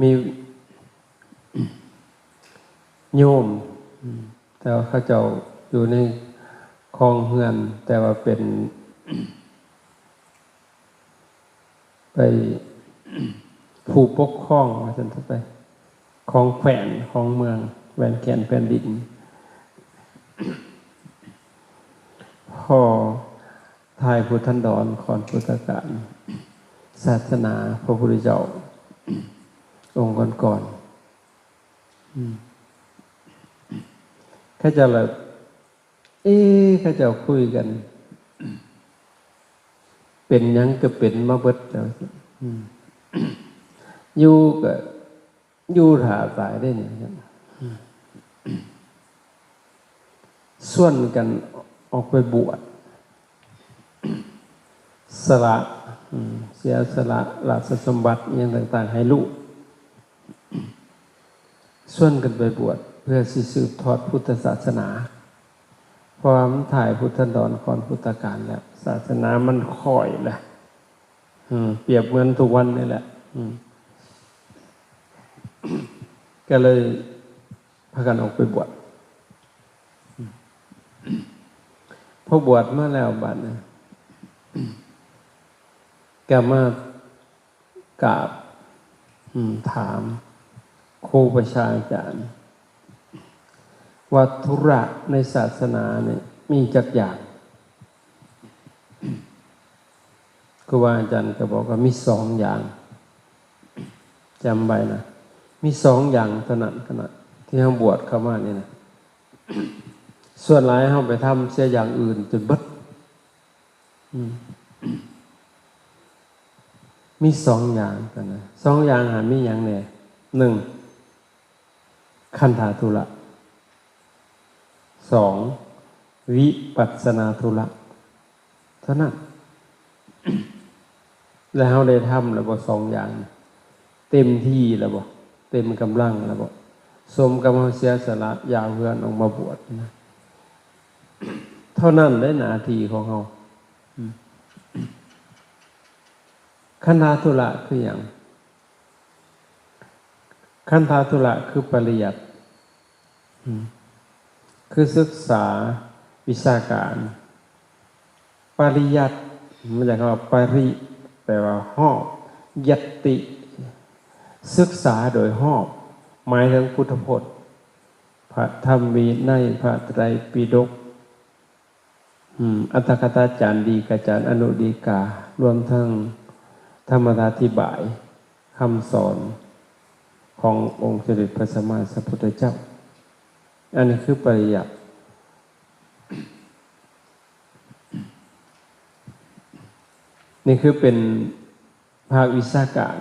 ມີໂຍມ ແຕ່ວ່າເຂົາເຈົ້າຢູ່ໃນຄອງເຮືອນ ແຕ່ວ່າເປັນ ໄປ ຜູ້ປົກຄອງ ວ່າຊັ້ນເຖາະ ໄປ ຂອງແຂວນ ຂອງເມືອງ ແຄວ້ນແຄວ້ນແຜ່ນດິນ ພໍ ທ້າຍພຸດທັນດອນ ກ່ອນພຸດທະການ ສາສະໜາພະພຸດທະເຈົ້າ ອົງກ່ອນໆ ອືມ ເຂົາເຈົ້າລະ ເອ ເຂົາເຈົ້າຄຸຍກັນ ເປັນຫຍັງກະເປັນມາເບິດແລ້ວ ອືມ ຢູ່ກະ ຢູ່ຖ້າຕາຍເດ້ນີ້ ຊວນກັນອອກໄປບວດ ສະຫຼະ ອືມ ເສຍສະຫຼະລາຊະສົມບັດອີ່ຫຍັງຕ່າງໆໃຫ້ລູກ ຊວນກັນໄປບວດ ເພື່ອຊິສືບທອດພຸດທະສາສະໜາ ເພາະວ່າມັນທ້າຍພຸດທັນດອນກ່ອນພຸດທະການແລ້ວ ສາສະໜາມັນຄ່ອຍລະ ອືມ ປຽບເໝືອນທຸກວັນນີ້ແຫຼະ ອືມ ກະເລີຍພາກັນອອກໄປບວດ ອືມ ພໍບວດມາແລ້ວບາດນີ້ ກະມາກາບ ອືມ ຖາມຄູປະຊາອາຈານ ວ່າທຸລະໃນສາສະໜານີ້ມີຈັກຢ່າງ? ຄູບາອາຈານກໍບອກວ່າມີສອງຢ່າງ ຈຳໄວ້ນະ ມີສອງຢ່າງເທົ່ານັ້ນ ຂະນະທີ່ເຮົາບວດເຂົ້າມານີ້ນະ ສ່ວນຫຼາຍເຮົາໄປທຳເສຍຢ່າງອື່ນຈົນເບິດ ອືມ ມີສອງຢ່າງເທົ່ານັ້ນ ສອງຢ່າງຫັ້ນມີຫຍັງແດ່? ໜຶ່ງ ຄັນທາທຸລະ ສອງ ວິປັດສະນາທຸລະ ເທົ່ານັ້ນ ແລະ ເຮົາໄດ້ທຳແລ້ວບໍ່ ສອງຢ່າງ ເຕັມທີ່ແລ້ວບໍ່ ເຕັມກຳລັງແລ້ວບໍ່ ສົມກັບເຮົາເສຍສະຫຼະຢາວເຮືອນອອກມາບວດນະ ເທົ່ານັ້ນເດ້ໜ້າທີ່ຂອງເຮົາ ອືມ ຄັນທາທຸລະຄືຫຍັງ? ຄັນທາທຸລະຄືປະລິຍັດ ອືມ ຄືສຶກສາວິຊາການ ປະລິຍັດ ມາຈາກຄຳວ່າປະລິ ແປວ່າຮອບ ຍັດຕິ ສຶກສາໂດຍຮອບ ໝາຍເຖິງພຸດທະພົດ ພະທຳວິໄນ ພະໄຕຣປິດົກ ອືມ ອັດຖະກະຖາຈານ ດີກາຈານ ອະນຸດີກາ ລວມທັງທຳມະອະທິບາຍ ຄຳສອນຂອງອົງສະເດັດພະສຳມາສຳພຸດທະເຈົ້າ ອັນນີ້ຄືປະລິຍັດ ນີ້ຄືເປັນ ພາກວິຊາການ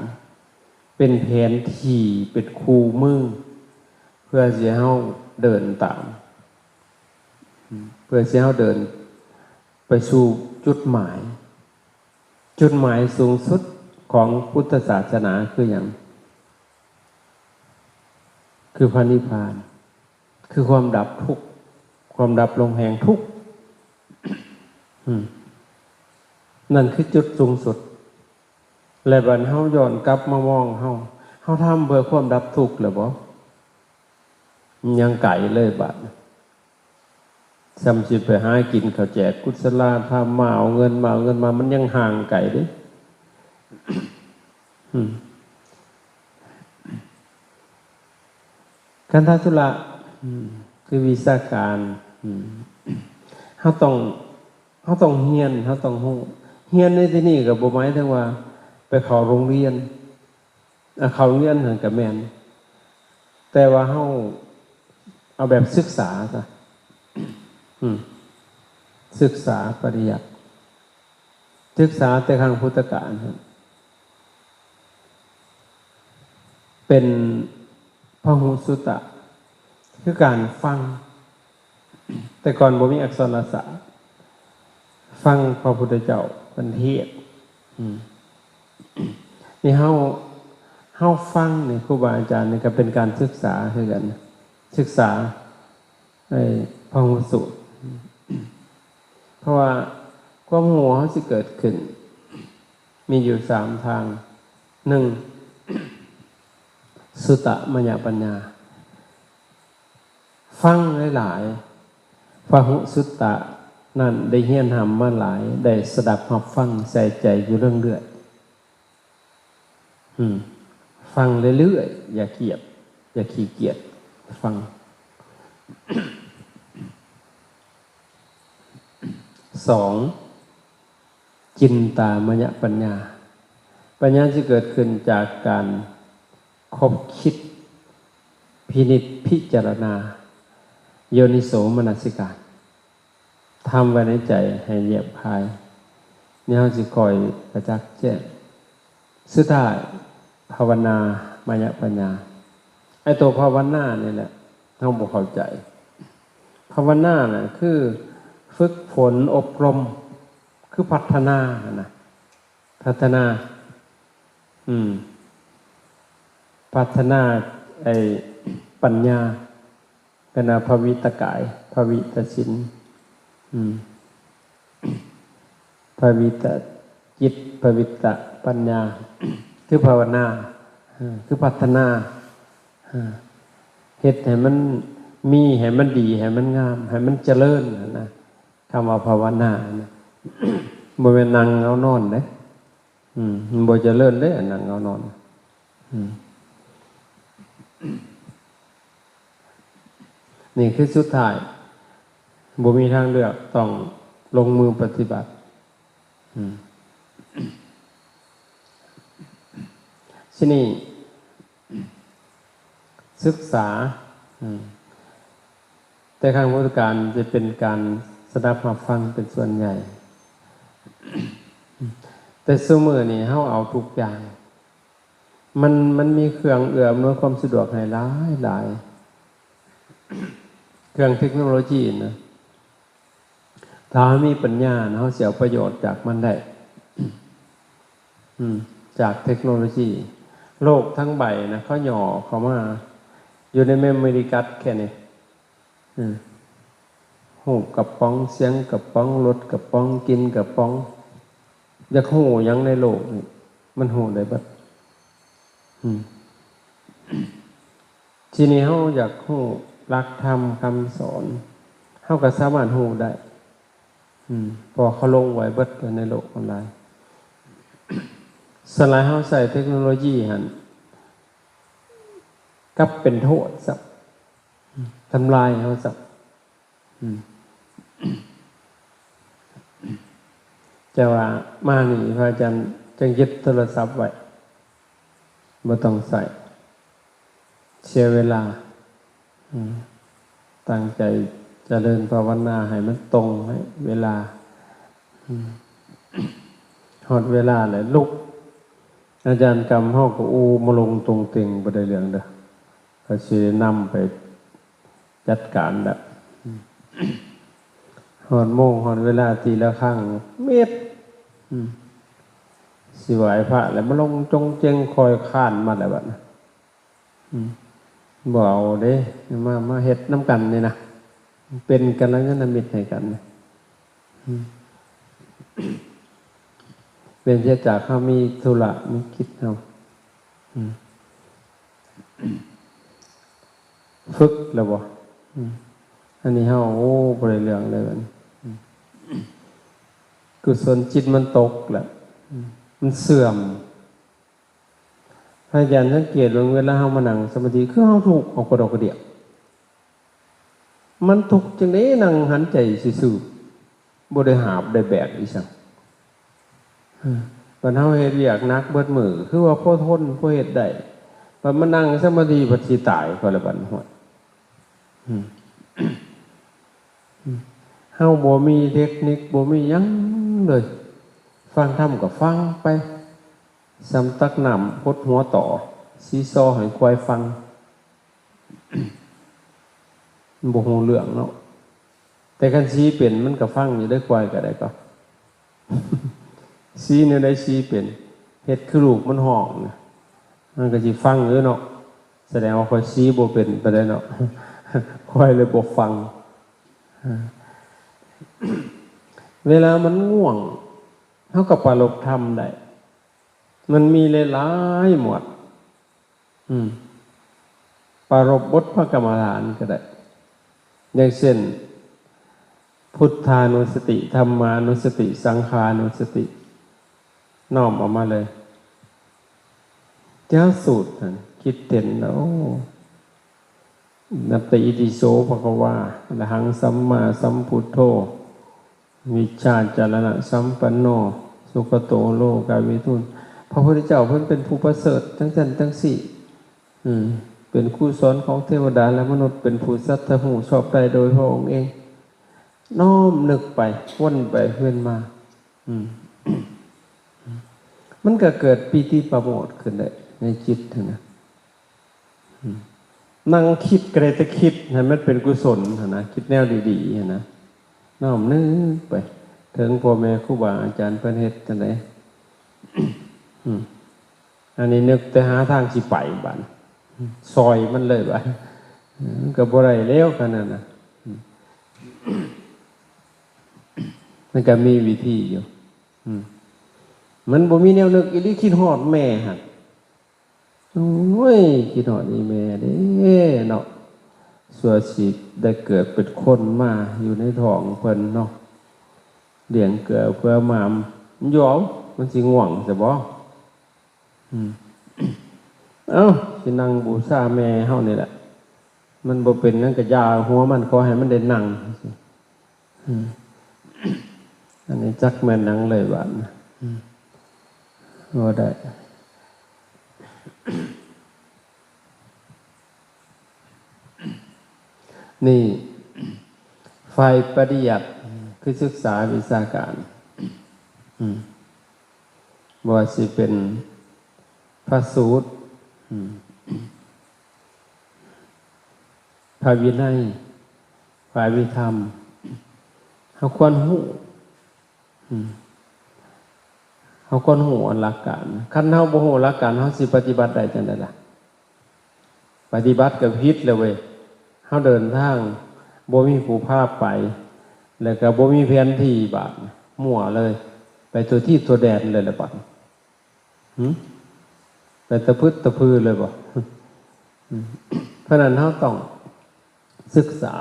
ເປັນແຜນທີ່ ເປັນຄູ່ມື ເພື່ອຊິໃຫ້ເຮົາເດີນຕາມ ເພື່ອຊິໃຫ້ເຮົາເດີນໄປສູ່ຈຸດໝາຍ ຈຸດໝາຍສູງສຸດຂອງພຸດທະສາສະໜາຄືຫຍັງ? ຄືພະນິບພານ. ຄືຄວາມດັບທຸກ ຄວາມດັບລົງແຫ່ງທຸກ ອືມ ນັ້ນຄືຈຸດສູງສຸດ ແລະ ບັດເຮົາຍ້ອນກັບມາມອງເຮົາ ເຮົາທຳເພື່ອຄວາມດັບທຸກແລ້ວບໍ່? ຍັງໄກເລີຍບາດ ສ່ຳຊິໄປຫາກິນເຂົ້າແຈກກຸສະລາທຳ ມາເອົາເງິນ ມາເອົາເງິນມາ ມັນຍັງຫ່າງໄກເດ້ ອືມ. ຄັນທະທຸລະ ອືມ ຄືວິຊາການ ອືມ ເຮົາຕ້ອງ ເຮົາຕ້ອງຮຽນ ເຮົາຕ້ອງຮູ້ ຮຽນໃນທີ່ນີ້ກໍບໍ່ໝາຍເຖິງວ່າໄປເຂົ້າໂຮງຮຽນ ອາ ເຂົ້າໂຮງຮຽນຫັ້ນກໍແມ່ນ ແຕ່ວ່າເຮົາເອົາແບບສຶກສາຊະ ອືມ ສຶກສາປະລິຍັດ ສຶກສາແຕ່ຄັ້ງພຸດທະການຫັ້ນ ເປັນພະຫຸສຸຕະ ຄືການຟັງ ແຕ່ກ່ອນບໍ່ມີອັກສອນລະສາດ ຟັງພະພຸດທະເຈົ້າເພິ່ນເທດ ອືມ ນີ້ເຮົາ ເຮົາຟັງນີ້ ຄູບາອາຈານນີ້ກໍເປັນການສຶກສາຄືກັນ ສຶກສາ ໄອ້ພະຫຸສູດ ເພາະວ່າຄວາມຮູ້ເຮົາຊິເກີດຂຶ້ນ ມີຢູ່ສາມທາງ ໜຶ່ງ ສຸຕະມະຍະປັນຍາ ຟັງຫຼາຍໆ ພະຫຸສຸຕະນັ້ນໄດ້ຮຽນຮ່ຳມາຫຼາຍ ໄດ້ສະດັບຮັບຟັງໃສ່ໃຈຢູ່ເລື້ອຍໆ ອືມ ຟັງເລື້ອຍໆ ຢ່າກຽດ ຢ່າຂີ້ກຽດຟັງ. ສອງ ຈິນຕາມະຍະປັນຍາ ປັນຍາທີ່ເກີດຂຶ້ນຈາກການຄົບຄິດ ພິນິດພິຈາລະນາ ໂຍນິໂສມະນະສິການ ທຳໄວ້ໃນໃຈໃຫ້ລຽບຄາຍ ນີ້ເຮົາຊິຄ່ອຍປະຈັກແຈ້ງ. ສຸດທ້າຍ ພາວະນາມະຍະປັນຍາ ໄອ້ໂຕພາວະນານີ້ແຫຼະ ເຮົາບໍ່ເຂົ້າໃຈ. ພາວະນານະຄືຝຶກຝົນອົບຮົມ ຄືພັດທະນາຫັ້ນນະ ພັດທະນາ ອືມ ພັດທະນາໄອ້ປັນຍາ ເອີ້ນວ່າພະວິຕະກາຍ ພະວິຕະສິນ ອືມ ພະວິຕະຈິດ ພະວິຕະປັນຍາ ຄືພາວະນາ ເອີ ຄືພັດທະນາ ເອີ ເຮັດໃຫ້ມັນມີ ໃຫ້ມັນດີ ໃຫ້ມັນງາມ ໃຫ້ມັນຈະເລີນຫັ້ນນະ. ຄຳວ່າພາວະນານະ ບໍ່ແມ່ນນັ່ງເຫງົານອນເດ້. ອືມ ມັນບໍ່ຈະເລີນເດ້ ອັນນັ້ນເຫງົານອນ. ອືມ ນີ້ຄືສຸດທ້າຍ ບໍ່ມີທາງເລືອກ ຕ້ອງລົງມືປະຕິບັດ. ອືມ ທີນີ້ ສຶກສາ ອືມ ແຕ່ຄັ້ງພຸດທະການຈະເປັນການສະດັບຮັບຟັງເປັນສ່ວນໃຫຍ່ ແຕ່ຊຸມື້ນີ້ເຮົາເອົາທຸກຢ່າງ ມັນ ມັນມີເຄື່ອງເອື້ອອຳນວຍຄວາມສະດວກໃຫ້ຫຼາຍໆ ເຄື່ອງເທັກໂນໂລຈີນະ. ຖ້າເຮົາມີປັນຍານະ ເຮົາຊິເອົາປະໂຫຍດຈາກມັນໄດ້ ອືມ ຈາກເທັກໂນໂລຈີ. ໂລກທັງໃບນະ ເຂົາຫຍໍ້ເຂົ້າມາຢູ່ໃນເມໂມຣີກາດແຄ່ນີ້ ອືມ ຮູບກະປ໋ອງ ສຽງກະປ໋ອງ ລົດກະປ໋ອງ ກິ່ນກະປ໋ອງ ຢາກຮູ້ຫຍັງໃນໂລກນີ້ ມັນຮູ້ໄດ້ເບິດ. ອືມ ທີນີ້ເຮົາຢາກຮູ້ຫຼັກທຳຄຳສອນ ເຮົາກໍສາມາດຮູ້ໄດ້ ອືມ ເພາະເຂົາລົງໄວ້ເບິດໃນໂລກອອນລາຍ. ສ່ວນຫຼາຍເຮົາໃຊ້ເທັກໂນໂລຢີຫັ້ນ ກັບເປັນໂທດຊະ ອືມ ທຳລາຍເຮົາຊະ. ອືມ ແຕ່ວ່າມານີ້ພະອາຈານຈັ່ງຍຶດໂທລະສັບໄວ້ ບໍ່ຕ້ອງໃຊ້ ເສຍເວລາ. ອືມ ຕັ້ງໃຈຈະເລີນພາວະນາໃຫ້ມັນຕົງໃຫ້ເວລາ. ອືມ ຮອດເວລາແລ້ວລຸກ ອາຈານກຳເຮົາກໍອູມາລົງຕົງເຕັງ ບໍ່ໄດ້ເລື່ອງເດີ້ ກໍຊິນຳໄປ ຈັດການແລ້ວ ຮອດໂມງຮອດເວລາຕີລະຄັງ ມິດ ອືມ ຊິໄຫວ້ພະແລ້ວ ມາລົງຈົງເຈັງ ຄ່ອຍຄານມາແລ້ວບັດ ອືມ ບໍ່ເອົາເດ້ ມາ ມາເຮັດນຳກັນນີ້ນະ ເປັນກັນລະຍານະມິດໃຫ້ກັນ ອືມ ເວັ້ນເສຍຈາກເຮົາມີທຸລະມີກິດເຮົາ ອືມ ຝຶກແລ້ວບໍ່? ອືມ ອັນນີ້ເຮົາ ໂອ້ ບໍ່ໄດ້ເລື່ອງເລີຍບັດນີ້ ອືມ ກຸສົນຈິດມັນຕົກແລ້ວ ອືມ ມັນເສື່ອມ. ພະອາຈານສັງເກດເບິ່ງ ເວລາເຮົາມານັ່ງສະມາທິ ຄືເຮົາທຸກ ເຮົາກະດອກກະເດຍ ມັນທຸກຈັ່ງໃດ ນັ່ງຫັນໃຈຊື່ໆ ບໍ່ໄດ້ຫາບໄດ້ແບກອີ່ຫຍັງ. ບັດເຮົາເຮັດວຽກໜັກເບິດມື້ ຄືວ່າພໍທົນ ພໍເຮັດໄດ້ ບັດມານັ່ງສະມາທິ ບັດຊິຕາຍ ຂ້ອຍລະບັດ ຫ້ວຍ ເຮົາບໍ່ມີເຕັກນິກ ບໍ່ມີຫຍັງເລີຍ ຟັງທຳກໍຟັງໄປ ສ່ຳຕັກນ້ຳຫົດຫົວຕໍ່ ຊີຊໍໃຫ້ຄວາຍຟັງ. ມັນບໍ່ຮູ້ເລື່ອງເນາະ ແຕ່ຄັນຊີເປັນມັນກໍຟັງຢູ່ເດ້ ຄວາຍກໍໄດ້ກໍ ຊີແນວໃດຊີເປັນ ເຮັດຄືລູກມັນຮ້ອງນະ ມັນກໍຊິຟັງຢູ່ເນາະ. ສະແດງວ່າຂ້ອຍຊີບໍ່ເປັນປານໃດເນາະ ຄວາຍເລີຍບໍ່ຟັງ. ເວລາມັນງ່ວງ ເຮົາກໍປະລົບທຳໄດ້ ມັນມີຫຼາຍໆໝວດ ອືມ ປະລົບບົດພະກຳມະຖານກໍໄດ້ ຢ່າງເຊັ່ນ ພຸດທານຸສະຕິ ທຳມານຸສະຕິ ສັງຂານຸສະຕິ ນ້ອມເອົາມາເລີຍ. ແຕ່ເຮົາສູດຫັ້ນ ຄິດເຫັນແລ້ວ ໂອ້ ນັບແຕ່ ອິຕິໂສ ພະຄະວາ ອະລະຫັງ ສຳມາສຳພຸດໂທ ວິຊາຈາລະນະສຳປັນໂນ ສຸຄະໂຕ ໂລກາວິທູ ພະພຸດທະເຈົ້າເພິ່ນເປັນຜູ້ປະເສີດ ຈັ່ງຊັ້ນຈັ່ງຊີ້ ອືມ ເປັນຄູສອນຂອງເທວະດາ ແລະ ມະນຸດ ເປັນຜູ້ສັດທະຮູ້ຊອບໄດ້ໂດຍພະອົງເອງ. ນ້ອມນຶກໄປ ວົນໄປວຽນມາ ອືມ ມັນກໍເກີດປີຕິປະໂມດຂຶ້ນໄດ້ໃນຈິດຫັ້ນນະ. ອືມ ນັ່ງຄິດກໍໄດ້ແຕ່ຄິດໃຫ້ມັນເປັນກຸສົນຫັ້ນນະ ຄິດແນວດີໆຫັ້ນນະ ນ້ອມນຶກໄປເຖິງພໍ່ແມ່ຄູບາອາຈານເພິ່ນເຮັດຈັ່ງໃດ. ອືມ ອັນນີ້ນຶກແຕ່ຫາທາງຊິໄປບາດ ຊ່ອຍມັນເລີຍບາດ ມັນກໍບໍ່ໄດ້ແລ້ວຂະໜາດນັ້ນນະ. ອືມ ມັນກໍມີວິທີຢູ່ ອືມ ມັນບໍ່ມີແນວນຶກອີ່ຫຼີ ຄິດຮອດແມ່ຫັ້ນ. ໂອ້ຍ ຄິດຮອດອີ່ແມ່ເດ້ເນາະ ຊົ່ວຊິໄດ້ເກີດເປັນຄົນມາຢູ່ໃນທ້ອງເພິ່ນເນາະ ລ້ຽງເກືອເພື່ອໝາມ ມັນຢູ່ ມັນຊິງ່ວງຊະບໍ? ອືມ ເອົ້າ ຊິນັ່ງບູຊາແມ່ເຮົານີ້ແຫຼະ ມັນບໍ່ເປັນຫຍັງກໍຢ່າຫົວມັນ ຂໍໃຫ້ມັນໄດ້ນັ່ງ. ອືມ ອັນນີ້ຈັກແມ່ນຫຍັງເລີຍບາດນີ້ ອືມ ບໍ່ໄດ້. ນີ້ ຝ່າຍປະລິຍັດ ຄືສຶກສາວິຊາການ ອືມ ບໍ່ວ່າຊິເປັນພະສູດ ອືມ ພະວິໄນ ພະອະພິທຳ ເຮົາຄວນຮູ້ ອືມ ເຮົາຄວນຮູ້ອັນຫຼັກການ. ຄັນເຮົາບໍ່ຮູ້ຫຼັກການ ເຮົາຊິປະຕິບັດໄດ້ຈັ່ງໃດລະ? ປະຕິບັດກໍຜິດແລ້ວເວີຍ. ເຮົາເດີນທາງບໍ່ມີຜູ້ພາໄປ ແລ້ວກໍບໍ່ມີແຜນທີ່ ບາດມົວເລີຍ ໄປທົ່ວທີ່ທົ່ວແດນເລີຍລະບາດ. ຫື ໄປຕະພຶດຕະພືເລີຍບໍ? ເພາະນັ້ນເຮົາຕ້ອງສຶກສາ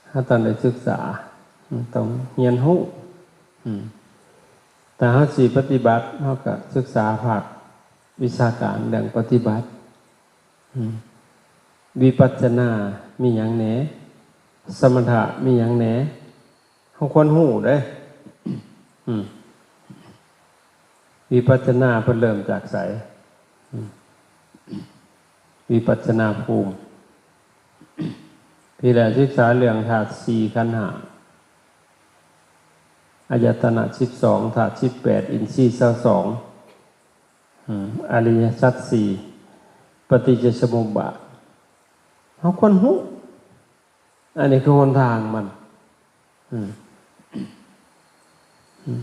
ເຮົາຕ້ອງໄດ້ສຶກສາ ຕ້ອງຮຽນຮູ້. ຖ້າເຮົາຊິປະຕິບັດ ເຮົາກໍສຶກສາພາກວິຊາການເລື່ອງປະຕິບັດ. ວິປັດສະນາມີຫຍັງແດ່? ສະມະຖະມີຫຍັງແດ່? ເຮົາຄວນຮູ້ເດ້. ອືມ ວິປັດສະນາເພິ່ນເລີ່ມຈາກໃສ? ອືມ ວິປັດສະນາພູມ. ພີ້ແຫຼະ ສຶກສາເລື່ອງທາດສີ່ ຂັນຫ້າ ອາຍະຕະນະສິບສອງ ທາດສິບແປດ ອິນຊີຊາວສອງ ອືມ ອະລິຍະສັດສີ່ ປະຕິດຈະສະມຸບບາດ ເຮົາຄວນຮູ້. ອັນນີ້ຄືຫົນທາງມັນ. ອືມ ອືມ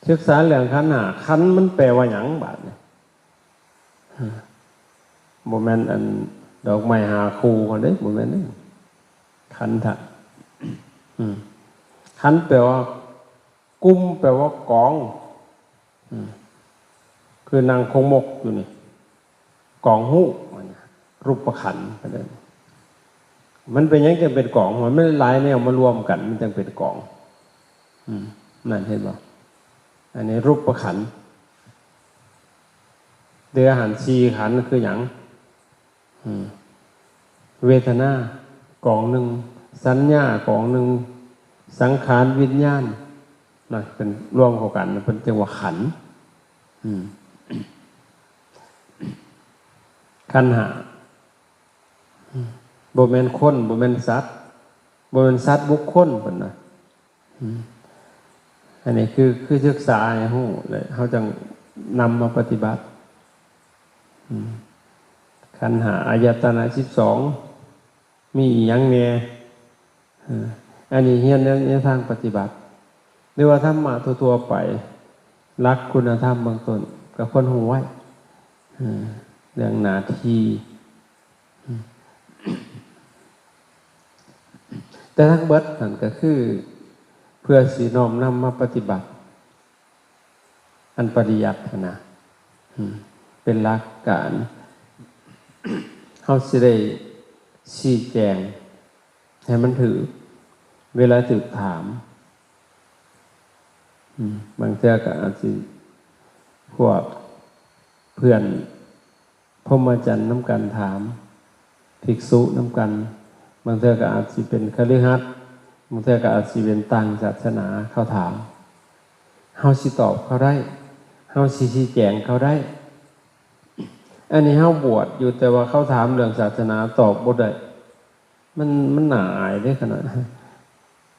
ສຶກສາເລື່ອງຂັນຫ້າ ຂັນມັນແປວ່າຫຍັງບາດນີ້? ອືມ ບໍ່ແມ່ນອັນດອກໄມ້ຫ້າຄູ່ຫັ້ນເດ້ ບໍ່ແມ່ນເດ້ ຂັນທະ. ອືມ ຂັນແປວ່າ ກຸມແປວ່າກອງ ອືມ ຄືນັ່ງຄົງມົກຢູ່ນີ້ ກອງຮູ້ ອາ ຮູບປະຂັນ ມັນເປັນຫຍັງຈຶ່ງເປັນກອງ? ມັນຫຼາຍແນວມາລວມກັນ ມັນຈຶ່ງເປັນກອງ. ອືມ ນັ້ນເຫັນບໍ່? ອັນນີ້ຮູບປະຂັນ ເດຫະຫັນສີ່ຂັນຄືຫຍັງ? ອືມ ເວທະນາກອງໜຶ່ງ, ສັນຍາກອງໜຶ່ງ, ສັງຂານວິນຍານ ນະ ເປັນລວມເຂົ້າກັນ ເພິ່ນຈຶ່ງວ່າຂັນ. ອືມ ຂັນຫ້າ ອືມ ບໍ່ແມ່ນຄົນ ບໍ່ແມ່ນສັດ ບໍ່ແມ່ນສັດບຸກຄົນ ເພິ່ນວ່າ. ອືມ ອັນນີ້ຄື ຄືສຶກສາໃຫ້ຮູ້ ແລະ ເຮົາຈັ່ງນຳມາປະຕິບັດ. ອືມ ຂັນຫ້າ ອາຍະຕະນະສິບສອງ ມີອີ່ຫຍັງແດ່? ເອີ ອັນນີ້ຮຽນໃນ ໃນທາງປະຕິບັດ ຫຼືວ່າທຳມະທົ່ວໆໄປ ຫຼັກຄຸນນະທຳເບື້ອງຕົ້ນກໍຄວນຮູ້ໄວ້ ເອີ ເລື່ອງໜ້າທີ່. ແຕ່ທັງເບິດນັ້ນກໍຄືເພື່ອຊິນ້ອມນຳມາປະຕິບັດ ອັນປະລິຍັດຫັ້ນນະ. ອືມ ເປັນຫຼັກການ ເຮົາຊິໄດ້ຊີ້ແຈງໃຫ້ມັນຖືກ ເວລາຖືກຖາມ. ອືມ ບາງເທື່ອກໍອາດຊິ ພວກເພື່ອນ ພົມມະຈັນນຳກັນຖາມ, ພິກສຸນຳກັນ, ບາງເທື່ອກໍອາດຊິເປັນຄະລືຫັດ, ບາງເທື່ອກໍອາດຊິເປັນຕ່າງສາສະໜາເຂົາຖາມ. ເຮົາຊິຕອບເຂົາໄດ້, ເຮົາຊິຊີ້ແຈງເຂົາໄດ້. ອັນນີ້ເຮົາບວດຢູ່, ແຕ່ວ່າເຂົາຖາມເລື່ອງສາສະໜາຕອບບໍ່ໄດ້. ມັນ, ມັນໜ້າອາຍເດ້ຂະໜາດ.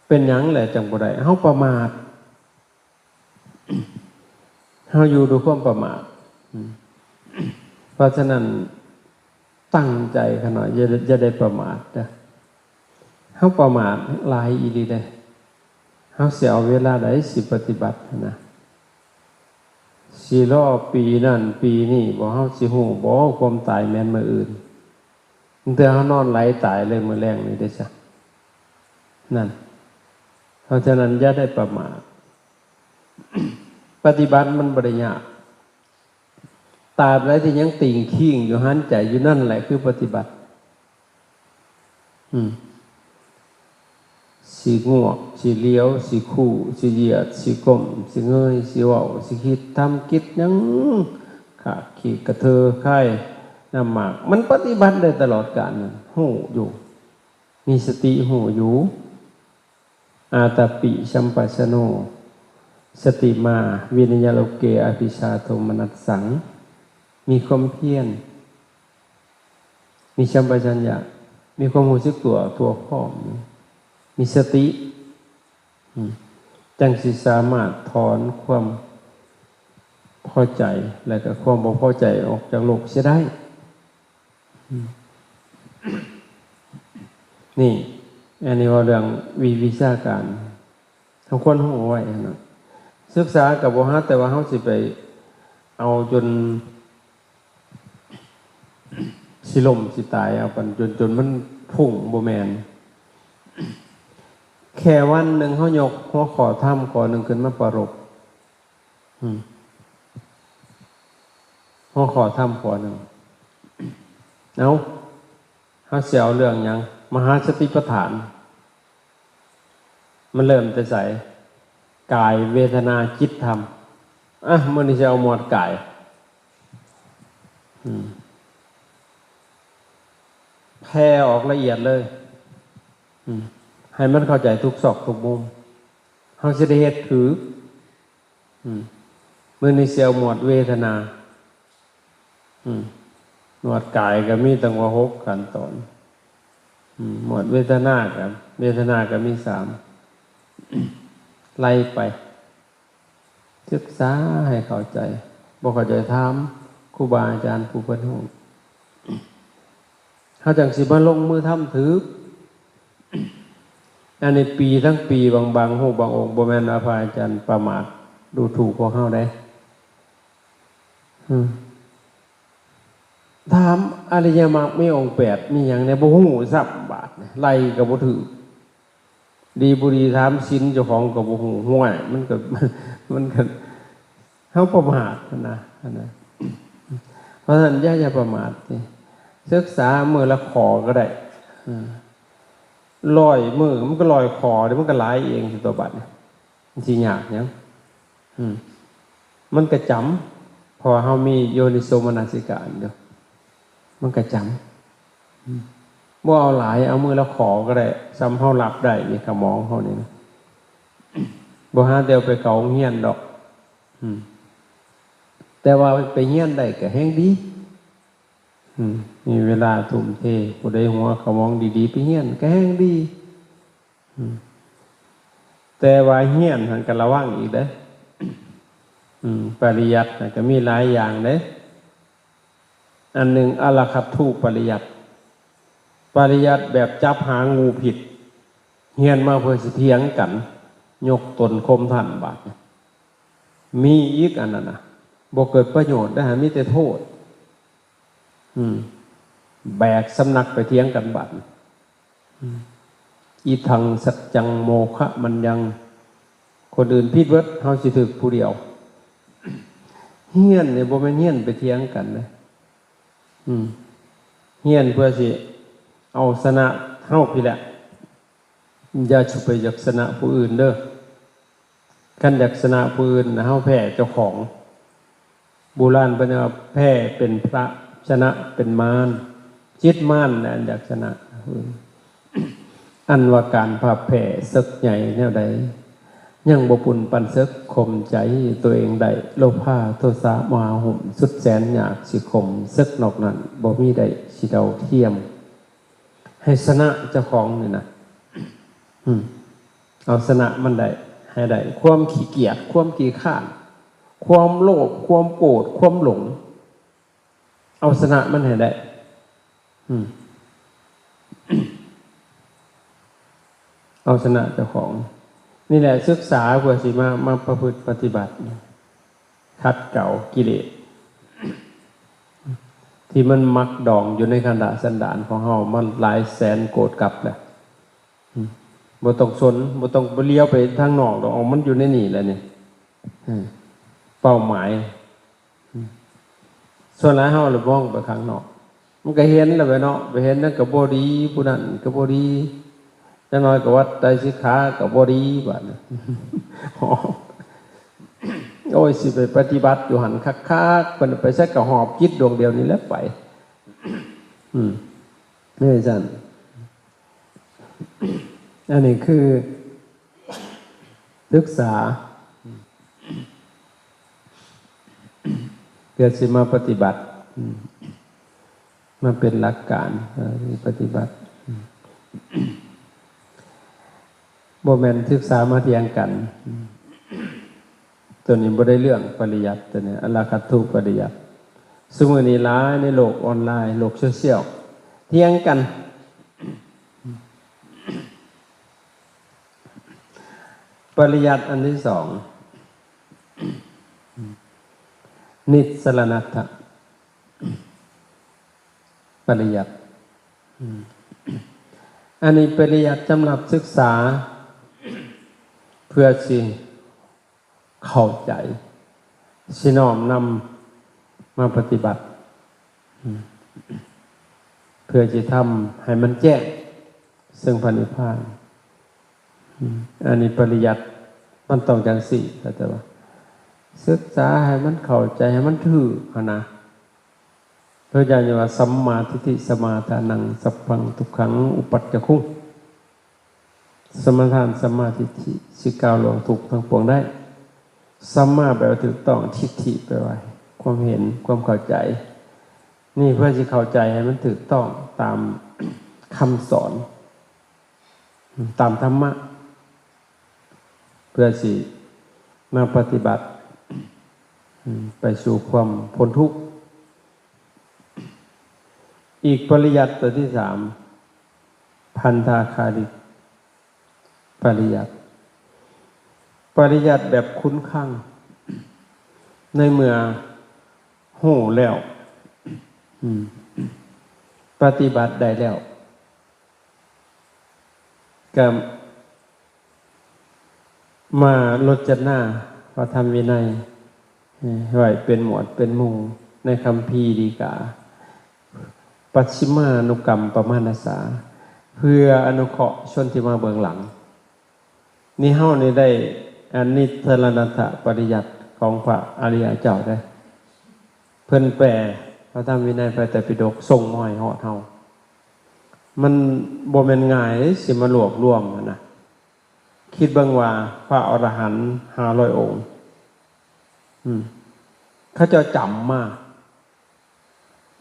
ເປັນຫຍັງແຫຼະຈັ່ງບໍ່ໄດ້? ເຮົາປະໝາດ. ເຮົາຢູ່ດ້ວຍຄວາມປະໝາດ. ເພາະສະນັ້ນ ຕັ້ງໃຈຂະໜາດ ຢ່າ, ຢ່າໄດ້ປະໝາດເດີ້. ເຮົາປະໝາດຫຼາຍອີ່ຫຼີເດ້. ເຮົາຊິເອົາເວລາໃດຊິປະຕິບັດຫັ້ນນະ? ຊິລໍປີນັ້ນປີນີ້ບໍ່? ເຮົາຊິຮູ້ບໍ່ຄວາມຕາຍແມ່ນມື້ອື່ນ? ບາງເທື່ອເຮົານອນໄຫຼຕາຍເລີຍມື້ແລງນີ້ເດ້ຊະ. ນັ້ນ. ເພາະສະນັ້ນຢ່າໄດ້ປະໝາດ. ປະຕິບັດມັນບໍ່ໄດ້ຍາກ. ຕາບໃດທີ່ຍັງຕິ່ງຄີງຢູ່ ຫັນໃຈຢູ່ ນັ້ນແຫຼະຄືປະຕິບັດ. ອືມ ຊິງວກ ຊິຫຼຽວ ຊິຄູ່ ຊິຢຽດ ຊິກົ້ມ ຊິເງີຍ ຊິເວົ້າ ຊິຄິດ ທຳກິດຫຍັງ ຂາກຂີ້ກະເທີຄາຍນ້ຳໝາກ ມັນປະຕິບັດໄດ້ຕະຫຼອດການ ຮູ້ຢູ່ ມີສະຕິຮູ້ຢູ່. ອາຕາປິສຳປັດຊະໂນ ສະຕິມາ ວິນະຍະໂລເກ ອະພິຊາໂທມະນັດສັງ ມີຄວາມພຽນ ມີສຳປະຊັນຍະ ມີຄວາມຮູ້ສຶກຕົວທົ່ວພ້ອມ ມີສະຕິ ອືມ ຈັ່ງຊິສາມາດຖອນຄວາມພໍໃຈ ແລະກໍຄວາມບໍ່ພໍໃຈອອກຈາກໂລກເສຍໄດ້. ນີ້ ອັນນີ້ເວົ້າເລື່ອງວິ, ວິຊາການ ເຮົາຄວນຮູ້ໄວ້ຫັ້ນນະ. ສຶກສາກໍບໍ່ຫາ ແຕ່ວ່າເຮົາຊິໄປເອົາຈົນຊິລົ້ມຊິຕາຍ ເອົາປານຈົນ, ຈົນມັນພຸ້ງ ບໍ່ແມ່ນ. ແຄ່ວັນໜຶ່ງເຮົາຍົກຫົວຂໍ້ທຳຂໍ້ໜຶ່ງຂຶ້ນມາປະລົບ ອືມ ຫົວຂໍ້ທຳຂໍ້ໜຶ່ງ. ເອົາ ເຮົາຊິເອົາເລື່ອງຫຍັງ? ມະຫາສະຕິປະທານ. ມັນເລີ່ມແຕ່ໃສ? ກາຍ ເວທະນາ ຈິດ ທຳ. ອ່ະ ມື້ນີ້ຊິເອົາໝວດກາຍ. ອືມ ແຜ່ອອກລະອຽດເລີຍ. ອືມ ໃຫ້ມັນເຂົ້າໃຈທຸກຊອກທຸກມຸມ. ເຮົາຊິໄດ້ເຮັດຖືກ. ອືມ ມື້ນີ້ຊິເອົາໝວດເວທະນາ. ອືມ ໝວດກາຍກໍມີຕັ້ງວ່າຫົກຂັ້ນຕອນ. ອືມ ໝວດເວທະນາກໍ, ເວທະນາກໍມີສາມ. ໄລ່ໄປ ສຶກສາໃຫ້ເຂົ້າໃຈ. ບໍ່ເຂົ້າໃຈຖາມຄູບາອາຈານຜູ້ເພິ່ນຮູ້. ເຮົາຈັ່ງຊິມາລົງມືທຳຖືກ. ອັນນີ້ປີທັງປີ ບາງ, ບາງຮູບບາງອົງ ບໍ່ແມ່ນວ່າພະອາຈານປະໝາດດູຖູກພວກເຮົາເດ້. ອືມ ຖາມອະລິຍະມັກມີອົງແປດ ມີຫຍັງແດ່ ບໍ່ຮູ້ຊ້ຳ. ບາດນີ້ໄລ່ກໍບໍ່ຖືກ. ດີບໍ່ດີຖາມສິນເຈົ້າຂອງກໍບໍ່ຮູ້. ຫ້ວຍ ມັນກໍ, ມັນກໍ ເຮົາປະໝາດຫັ້ນນະ, ຫັ້ນນະ. ເພາະສະນັ້ນຢ່າ, ຢ່າປະໝາດຕິ. ສຶກສາມື້ລະຂໍ້ກໍໄດ້. ເອີ ຮ້ອຍມື້ມັນກໍຮ້ອຍຂໍ້ເດ້, ມັນກໍຫຼາຍເອງຊິຕົວະ ບາດນີ້. ມັນຊິຍາກຫຍັງ? ອືມ ມັນກໍຈຳ, ເພາະວ່າເຮົາມີໂຍນິໂສມະນະສິການຢູ່, ມັນກໍຈຳ. ອືມ ບໍ່ເອົາຫຼາຍ, ເອົາມື້ລະຂໍ້ກໍໄດ້, ສ່ຳເຮົາຮັບໄດ້ໃນຂະໝອງເຮົານີ້ນະ. ບໍ່ຫາແຕ່ໄປເຂົ້າໂຮງຮຽນດອກ. ອືມ ແຕ່ວ່າໄປຮຽນໄດ້ກໍແຮງດີ. ອືມ ມີເວລາທຸ່ມເທ, ຜູ້ໃດຫົວຂະໝອງດີໆ ໄປຮຽນກໍແຮງດີ. ອືມ ແຕ່ວ່າຮຽນຫັ້ນກໍລະວັງອີກເດ້. ອືມ ປະລິຍັດຫັ້ນກໍມີຫຼາຍຢ່າງເດ້. ອັນໜຶ່ງ ອະລະຄັດທຸປະລິຍັດ, ປະລິຍັດແບບຈັບຫາງງູພິດ, ຮຽນມາເພື່ອຊິຖຽງກັນ, ຍົກຕົນຂົ່ມທ່ານ. ບາດນີ້ມີອີກອັນນັ້ນນະ, ບໍ່ເກີດປະໂຫຍດເດ້, ມີແຕ່ໂທດ. ອືມ ແບກສຳນັກໄປຖຽງກັນບາດ. ອືມ ອິທັງສັດຈັງໂມຄະມັນຍັງ, ຄົນອື່ນຜິດເບິດ, ເຮົາຊິຖືກຜູ້ດຽວ. ຮຽນນີ້ບໍ່ແມ່ນຮຽນໄປຖຽງກັນເດ້ ອືມ ຮຽນເພື່ອຊິເອົາຊະນະເຮົາພີ້ແຫຼະ. ຢ່າຊິໄປຢາກຊະນະຜູ້ອື່ນເດີ້. ຄັນຢາກຊະນະຜູ້ອື່ນນະ ເຮົາແພ້ເຈົ້າຂອງ. ໂບລານເພິ່ນວ່າ ແພ້ເປັນພະ ຊະນະເປັນມານ. ຈິດມານແຫຼະອັນຢາກຊະນະຜູ້ອື່ນ. ອັນວ່າການພາບແພ້ເສິກໃຫຍ່ແນວໃດ ຍັງບໍ່ປຸ້ນປານເສິກຂົ່ມໃຈຕົວເອງໄດ້. ໂລພາ ໂທສະ ໂມຫະ ຫຸ້ມ ສຸດແສນຍາກຊິຂົ່ມ. ເສິກນອກນັ້ນບໍ່ມີໄດ້ຊິເດົາທຽມ. ໃຫ້ຊະນະເຈົ້າຂອງນີ້ນະ ອືມ ເອົາຊະນະມັນໄດ້ ໃຫ້ໄດ້. ຄວາມຂີ້ກຽດ ຄວາມຂີ້ຄ້ານ ຄວາມໂລບ ຄວາມໂກດ ຄວາມຫຼົງ ເອົາຊະນະມັນໃຫ້ໄດ້ ອືມ ເອົາຊະນະເຈົ້າຂອງ. ນີ້ແຫຼະ ສຶກສາເພື່ອຊິມາ ມາປະພຶດປະຕິບັດ ຂັດເກົາກິເລດ ທີ່ມັນໝັກດອງຢູ່ໃນຄັນທະສັນດານຂອງເຮົາມາຫຼາຍແສນໂກດກັບແລ້ວ. ອືມ ບໍ່ຕ້ອງສົນ ບໍ່ຕ້ອງໄປຫຼຽວໄປທາງນອກດອກ ເອົາມັນຢູ່ໃນນີ້ແຫຼະນີ້. ອືມ ເປົ້າໝາຍ ອືມ ສ່ວນຫຼາຍເຮົາລະມອງໄປຂ້າງນອກ ມັນກະເຫັນແລ້ວແຫຼະເນາະ ໄປເຫັນນັ້ນກະບໍ່ດີ ຜູ້ນັ້ນກະບໍ່ດີ ຈັກໜ້ອຍກະວັດໄຕສິກຂາກະບໍ່ດີບາດນີ້. ໂອ້ຍ ຊິໄປປະຕິບັດຢູ່ຫັ້ນຄັກໆ ເພິ່ນໄປໃສກະຫອບຈິດດວງດຽວນີ້ແຫຼະໄປ. ອືມ ແມ່ນຊັ້ນ. ອັນນີ້ຄືສຶກສາ ເພື່ອຊິມາປະຕິບັດ ມາເປັນຫຼັກການ ເອີ ປະຕິບັດ ບໍ່ແມ່ນສຶກສາມາຖຽງກັນ. ໂຕນີ້ບໍ່ໄດ້ເລື່ອງປະລິຍັດ ໂຕນີ້ອະລະຄັດຖຸປະລິຍັດ. ຊຸມື້ນີ້ຫຼາຍໃນໂລກອອນລາຍ ໂລກໂຊຊຽວ ຖຽງກັນ. ປະລິຍັດອັນທີສອງ ນິດສະລະນະທະປະລິຍັດ. ອັນນີ້ປະລິຍັດສຳລັບສຶກສາ ເພື່ອຊິເຂົ້າໃຈ ຊິນ້ອມນຳມາປະຕິບັດ ເພື່ອຊິທຳໃຫ້ມັນແຈ້ງເຊິ່ງພະນິບພານ. ອັນນີ້ປະລິຍັດມັນຕ້ອງຈັ່ງຊີ້ ເຂົາເຈົ້າວ່າ ສຶກສາໃຫ້ມັນເຂົ້າໃຈ ໃຫ້ມັນຖືກຫັ້ນນະ. ພະເຈົ້າຍັງວ່າ ສັມມາທິດຖິ ສະມາທານັງ ສັບພັງທຸກຂັງ ອຸປັດຈະຄຸງ. ສະມາທານ ສຳມາທິດຖິ ຊິກ້າວລ່ວງທຸກທັງປວງໄດ້. ສຳມາແປວ່າຖືກຕ້ອງ ທິດຖິແປວ່າຄວາມເຫັນ ຄວາມເຂົ້າໃຈ. ນີ້ເພື່ອຊິເຂົ້າໃຈໃຫ້ມັນຖືກຕ້ອງຕາມຄຳສອນ ຕາມທຳມະ ເພື່ອຊິມາປະຕິບັດ ອືມ ໄປສູ່ຄວາມພົ້ນທຸກ. ອີກປະລິຍັດຕົວທີສາມ ພັນທາຄາລິກປະລິຍັດ ປະລິຍັດແບບຄຸນຄັງ. ໃນເມື່ອຮູ້ແລ້ວ ອືມ ປະຕິບັດໄດ້ແລ້ວ ກະມາລົດຈະນາພະທຳວິໄນ ເອີ ໄວ້ເປັນໝວດເປັນໝູ່ໃນຄຳພີດີກາ ປັດຊິມານຸກຳປະມານະສາ ເພື່ອອະນຸເຄາະຊົນທີ່ມາເບື້ອງຫຼັງ. ນີ້ເຮົານີ້ໄດ້ອັນນິດສະລະນະທະປະລິຍັດຂອງພະອະລິຍະເຈົ້າເດ້. ເພິ່ນແປພະທຳວິໄນ ພະໄຕປິດົກ ສົ່ງມາໃຫ້ຮອດເຮົາ. ມັນບໍ່ແມ່ນງ່າຍເດ້ ຊິມາລວບລວມຫັ້ນນະ. ຄິດເບິ່ງວ່າພະອໍລະຫັນຫ້າຮ້ອຍອົງ ອືມ ເຂົາເຈົ້າຈຳມາ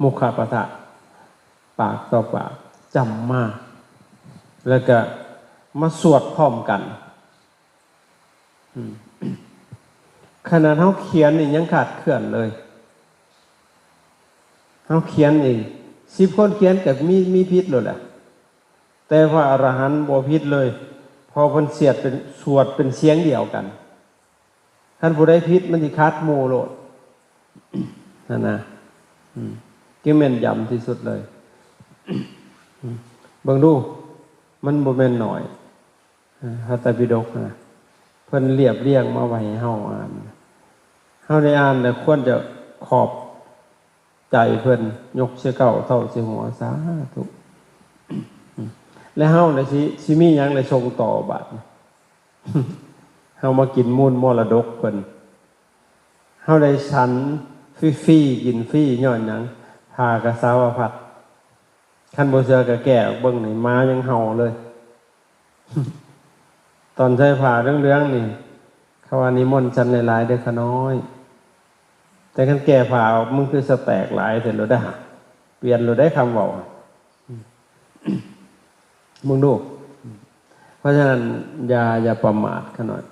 ມຸຂະປະທະ ປາກຕໍ່ປາກ ຈຳມາ ແລ້ວກະມາສວດພ້ອມກັນ. ອືມ ຂະໜາດເຮົາຂຽນນີ້ຍັງຂາດເຄື່ອນເລີຍ. ເຮົາຂຽນນີ້ ສິບຄົນຂຽນກະມີ ມີຜິດໂລດແຫຼະ. ແຕ່ພະອະລະຫັນບໍ່ຜິດເລີຍ ເພາະເພິ່ນສວດເປັນ ສວດເປັນສຽງດຽວກັນ. ຄັນຜູ້ໃດຜິດມັນຊິຂັດໝູ່ໂລດ ຫັ້ນນະ. ອືມ ຈຶ່ງແມ່ນຢຳທີ່ສຸດເລີຍ. ອືມ ເບິ່ງດູ ມັນບໍ່ແມ່ນໜ້ອຍ. ເອີ ພະໄຕປິດົກນະ ເພິ່ນລຽບລຽງມາໄວ້ໃຫ້ເຮົາອ່ານ. ເຮົາໄດ້ອ່ານແລ້ວຄວນຈະຂອບໃຈເພິ່ນ, ຍົກໃສ່ເກົ້າ, ເທົາໃສ່ຫົວ, ສາທຸ. ແລະເຮົາລະຊິ, ຊິມີຫຍັງລະສົ່ງຕໍ່ບາດນີ້? ເຮົາມາກິນມູນມໍລະດົກເພິ່ນ. ເຮົາໄດ້ສັນຟຣີໆ ກິນຟຣີຍ້ອນຫຍັງ? ຜ້າກະສາວະພັດ. ຄັນບໍ່ເຊື່ອກະແກ້ອອກເບິ່ງນີ້, ໝາຍັງເຫົ່າເລີຍ. ຕອນໃສ່ຜ້າເຫຼືອງໆນີ້ ເຂົາວ່ານິມົນສັນຫຼາຍໆເດີຂ້ານ້ອຍ, ແຕ່ຄັນແກ້ຜ້າອອກ ມຶງຄືສະແຕກຫຼາຍແທ້ໂລດເດ້. ປ່ຽນໂລດເດ້ຄຳເວົ້າ. ເບິ່ງດູ. ເພາະສະນັ້ນ ຢ່າ, ຢ່າປະໝາດຂ້ານ້ອຍ.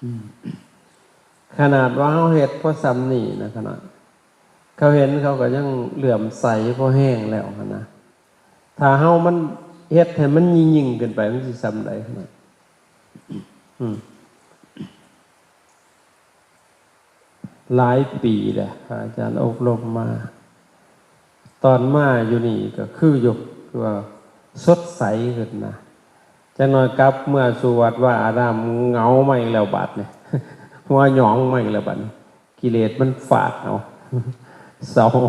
ອືມ ຂະໜາດວ່າເຮົາເຮັດພໍສ່ຳນີ້ນະ ຂະໜາດເຂົາເຫັນ ເຂົາກໍຍັງເຫຼື້ອມໃສພໍແຮງແລ້ວຫັ້ນນະ. ຖ້າເຮົາມັນເຮັດໃຫ້ມັນຍິ່ງໆຂຶ້ນໄປ ມັນຊິສ່ຳໃດຂະໜາດ? ອືມ ຫຼາຍປີແລ້ວ ພະອາຈານອົບຮົມມາ. ຕອນມາຢູ່ນີ້ກໍຄືຢູ່ ຄືວ່າສົດໃສຂຶ້ນນະ. ຈັກໜ່ອຍກັບເມືອສູ່ວັດວາອາລາມ ເຫງົາມາອີກແລ້ວບາດນີ້, ຫົວຫຍອງມາອີກແລ້ວບາດນີ້. ກິເລດມັນຟາດເອົາ ເຊົາ. ອືມ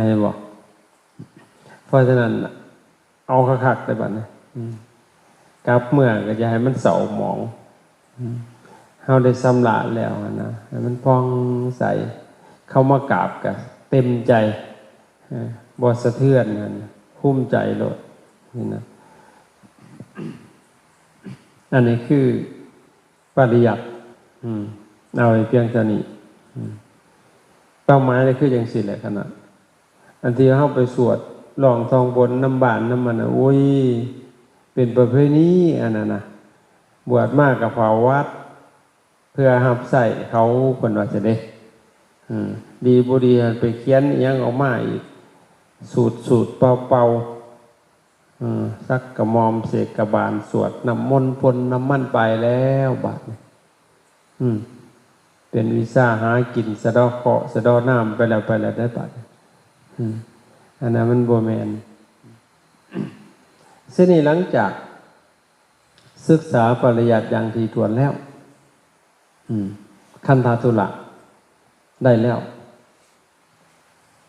ເຫັນບໍ່? ເພາະສະນັ້ນ ເອົາຄັກໆເດີບາດນີ້. ອືມ ກັບເມືອກໍຢ່າໃຫ້ມັນເສົ້າໝອງ. ອືມ ເຮົາໄດ້ຊຳລະແລ້ວຫັ້ນນະ ໃຫ້ມັນຜ່ອງໃສ. ເຂົ້າມາກາບກໍເຕັມໃຈ, ເອີ ບໍ່ສະເທືອນຫັ້ນນະ, ພູມໃຈໂລດ. ນີ້ນະ ອັນນີ້ຄືປະລິຍັດ. ອືມ ເອົາໃຫ້ພຽງເທົ່ານີ້. ອືມ ເປົ້າໝາຍກໍຄືຈັ່ງຊີ້ແຫຼະ ຂະນະ ອັນທີ່ເຮົາໄປສວດຮ້ອງທ່ອງບົນນຳບ້ານນຳອັນນັ້ນ ໂອ້ຍ ເປັນປະເພນີອັນນັ້ນນະ. ບວດມາກໍເຝົ້າວັດ ເພື່ອຮັບໃຊ້ເຂົາ ເພິ່ນວ່າຊັ້ນເດ້. ເອີ ດີບໍ່ດີໄປຂຽນອີ່ຫຍັງອອກມາອີກ ສູດໆ ເປົ່າໆ. ເອີ ສັກກະໝອມເສກກະບານ ສວດນ້ຳມົນພົ່ນນ້ຳມັນໄປແລ້ວບາດນີ້. ອືມ ເປັນວິຊາຫາກິນ ສະເດາະເຄາະ ສະເດາະນາມໄປແລ້ວ ໄປແລ້ວໄດ໋ບາດນີ້. ອືມ ອັນນັ້ນມັນບໍ່ແມ່ນ. ເຊັ່ນນີ້ ຫຼັງຈາກສຶກສາປະລິຍັດຢ່າງຖີ່ຖ້ວນແລ້ວ ອືມ ຄັນທະທຸລະໄດ້ແລ້ວ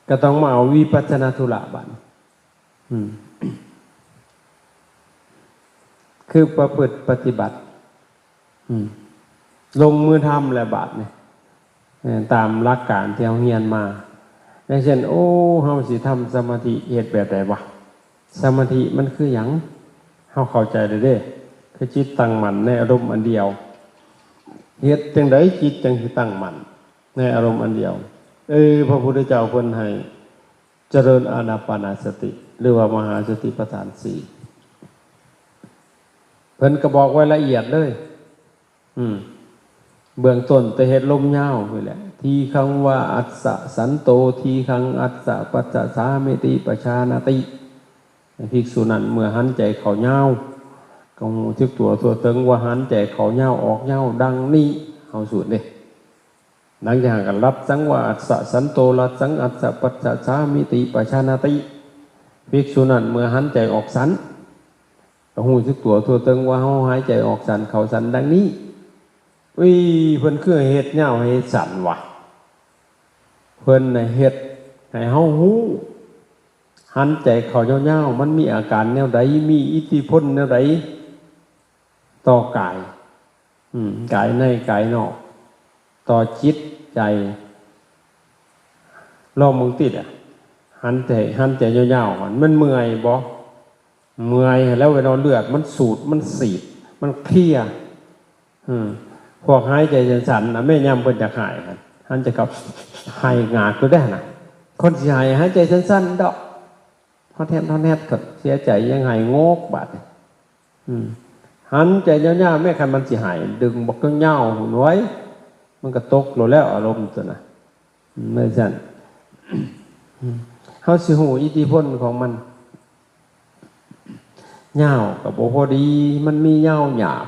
ກໍຕ້ອງມາເອົາວິປັດສະນາທຸລະບາດນີ້. ອືມ ຄືປະພຶດປະຕິບັດ. ອືມ ລົງມືທຳແລ້ວບາດນີ້ ເອີ ຕາມຫຼັກການທີ່ເຮົາຮຽນມາ. ຢ່າງເຊັ່ນ ໂອ້ ເຮົາຊິທຳສະມາທິ ເຮັດແບບໃດວະ? ສະມາທິມັນຄືຫຍັງ? ເຮົາເຂົ້າໃຈແລ້ວເດ້ ຄືຈິດຕັ້ງໝັ້ນໃນອາລົມອັນດຽວ. ເຮັດຈັ່ງໃດຈິດຈັ່ງຊິຕັ້ງໝັ້ນໃນອາລົມອັນດຽວ? ເອີ ພະພຸດທະເຈົ້າເພິ່ນໃຫ້ ຈະເລີນອານາປານະສະຕິ ຫຼືວ່າມະຫາສະຕິປະທານສີ່ ເພິ່ນກໍບອກໄວ້ລະອຽດເລີຍ. ອືມ ເບື້ອງຕົ້ນແຕ່ເຮັດລົມຍາວນີ້ແຫຼະ ທີຄັງວາອັດສະສັນໂຕ ທີຄັງອັດສະປັດສະສາມິຕິປະຊານະຕິ. ໃຫ້ພິກສຸນັ້ນເມື່ອຫັນໃຈເຂົ້າຍາວ ກໍຮູ້ສຶກຕົວທົ່ວເຖິງວ່າຫັນໃຈເຂົ້າຍາວອອກຍາວ ດັ່ງນີ້ ເຮົາສູດເດ້. ຫຼັງຈາກນັ້ນກໍລັດສັງວາອັດສະສັນໂຕ ລັດສັງອັດສະປັດສະສາມິຕິປະຊານະຕິ. ພິກສຸນັ້ນເມື່ອຫັນໃຈອອກສັນ ກໍຮູ້ສຶກຕົວທົ່ວເຖິງວ່າເຮົາຫາຍໃຈອອກສັ້ນເຂົ້າສັ້ນ ດັ່ງນີ້. ອຸ້ຍ ເພິ່ນຄືໃຫ້ເຮັດຍາວໃຫ້ເຮັດສັ້ນວະ? ເພິ່ນນະເຮັດໃຫ້ເຮົາຮູ້ ຫັນໃຈເຂົ້າຍາວໆ ມັນມີອາການແນວໃດ ມີອິດທິພົນແນວໃດຕໍ່ກາຍ. ອືມ ກາຍໃນກາຍນອກ ຕໍ່ຈິດໃຈ. ລອງເບິ່ງຕິລະ ຫັນໃຈ ຫັນໃຈຍາວໆ ມັນເມື່ອຍບໍ່? ເມື່ອຍແລ້ວເວລາເລືອດມັນສູດ ມັນສີດ ມັນເພຍ. ອືມ ພວກຫາຍໃຈສັ້ນໆນະ ແມ່ນຍາມເພິ່ນຢາກຫາຍຫັ້ນ ຫັນໃຈເຂົ້າ ຫາຍງາກຢູ່ເດ້ຫັ້ນນະ. ຄົນຊິຫາຍ ຫາຍໃຈສັ້ນໆດອກ ຮອດແຮດ ຮອດແຮດ ກໍເສຍໃຈ ຍັງຫາຍໂງກບາດນີ້. ອືມ ຫັນໃຈຍາວໆ ແມ້ຄັນມັນຊິຫາຍ ດຶງບັກຍາວໆ ພຸ້ນເວີຍ ມັນກໍຕົກໂລດແລ້ວອາລົມຕົວນະ. ອືມ ແມ່ນຊັ້ນ ອືມ ເຮົາຊິຮູ້ອິດທິພົນຂອງມັນ. ຍາວກໍບໍ່ພໍດີ ມັນມີຍາວຫຍາບ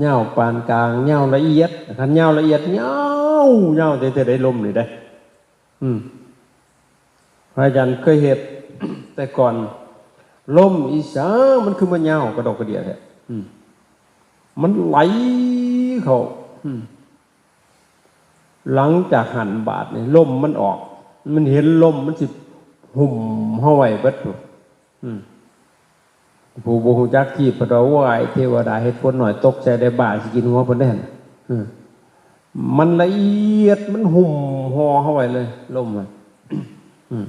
ຍາວປານກາງ ຍາວລະອຽດ. ຄັນຍາວລະອຽດ ຍາວ ຍາວແຕ່ ແຕ່ໃດລົມນີ້ເດ້. ອືມ ພະອາຈານເຄີຍເຮັດແຕ່ກ່ອນ ລົມອີຫຍັງ ມັນຄືມາຍາວກະດອກກະເດຍແທ້. ອືມ ມັນໄຫຼເຂົ້າ ອືມ ຫຼັງຈາກຫັ້ນບາດນີ້ ລົມມັນອອກ ມັນເຫັນລົມ ມັນຊິຫຸ້ມເຮົາໄວ້ເບິດພຸ້ນ. ອືມ ຜູ້ບໍ່ຮູ້ຈັກທີ່ເພິ່ນວ່າ ໂອ້ຍ ເທວະດາເຮັດຝົນໜ້ອຍຕົກໃສ່ໄດ້ ບ້າຊິກິນຫົວເພິ່ນເດ້ຫັ້ນ. ເອີ ມັນລະອຽດ ມັນຫຸ້ມຫໍ່ເຮົາໄວ້ເລີຍ ລົມຫັ້ນ. ອືມ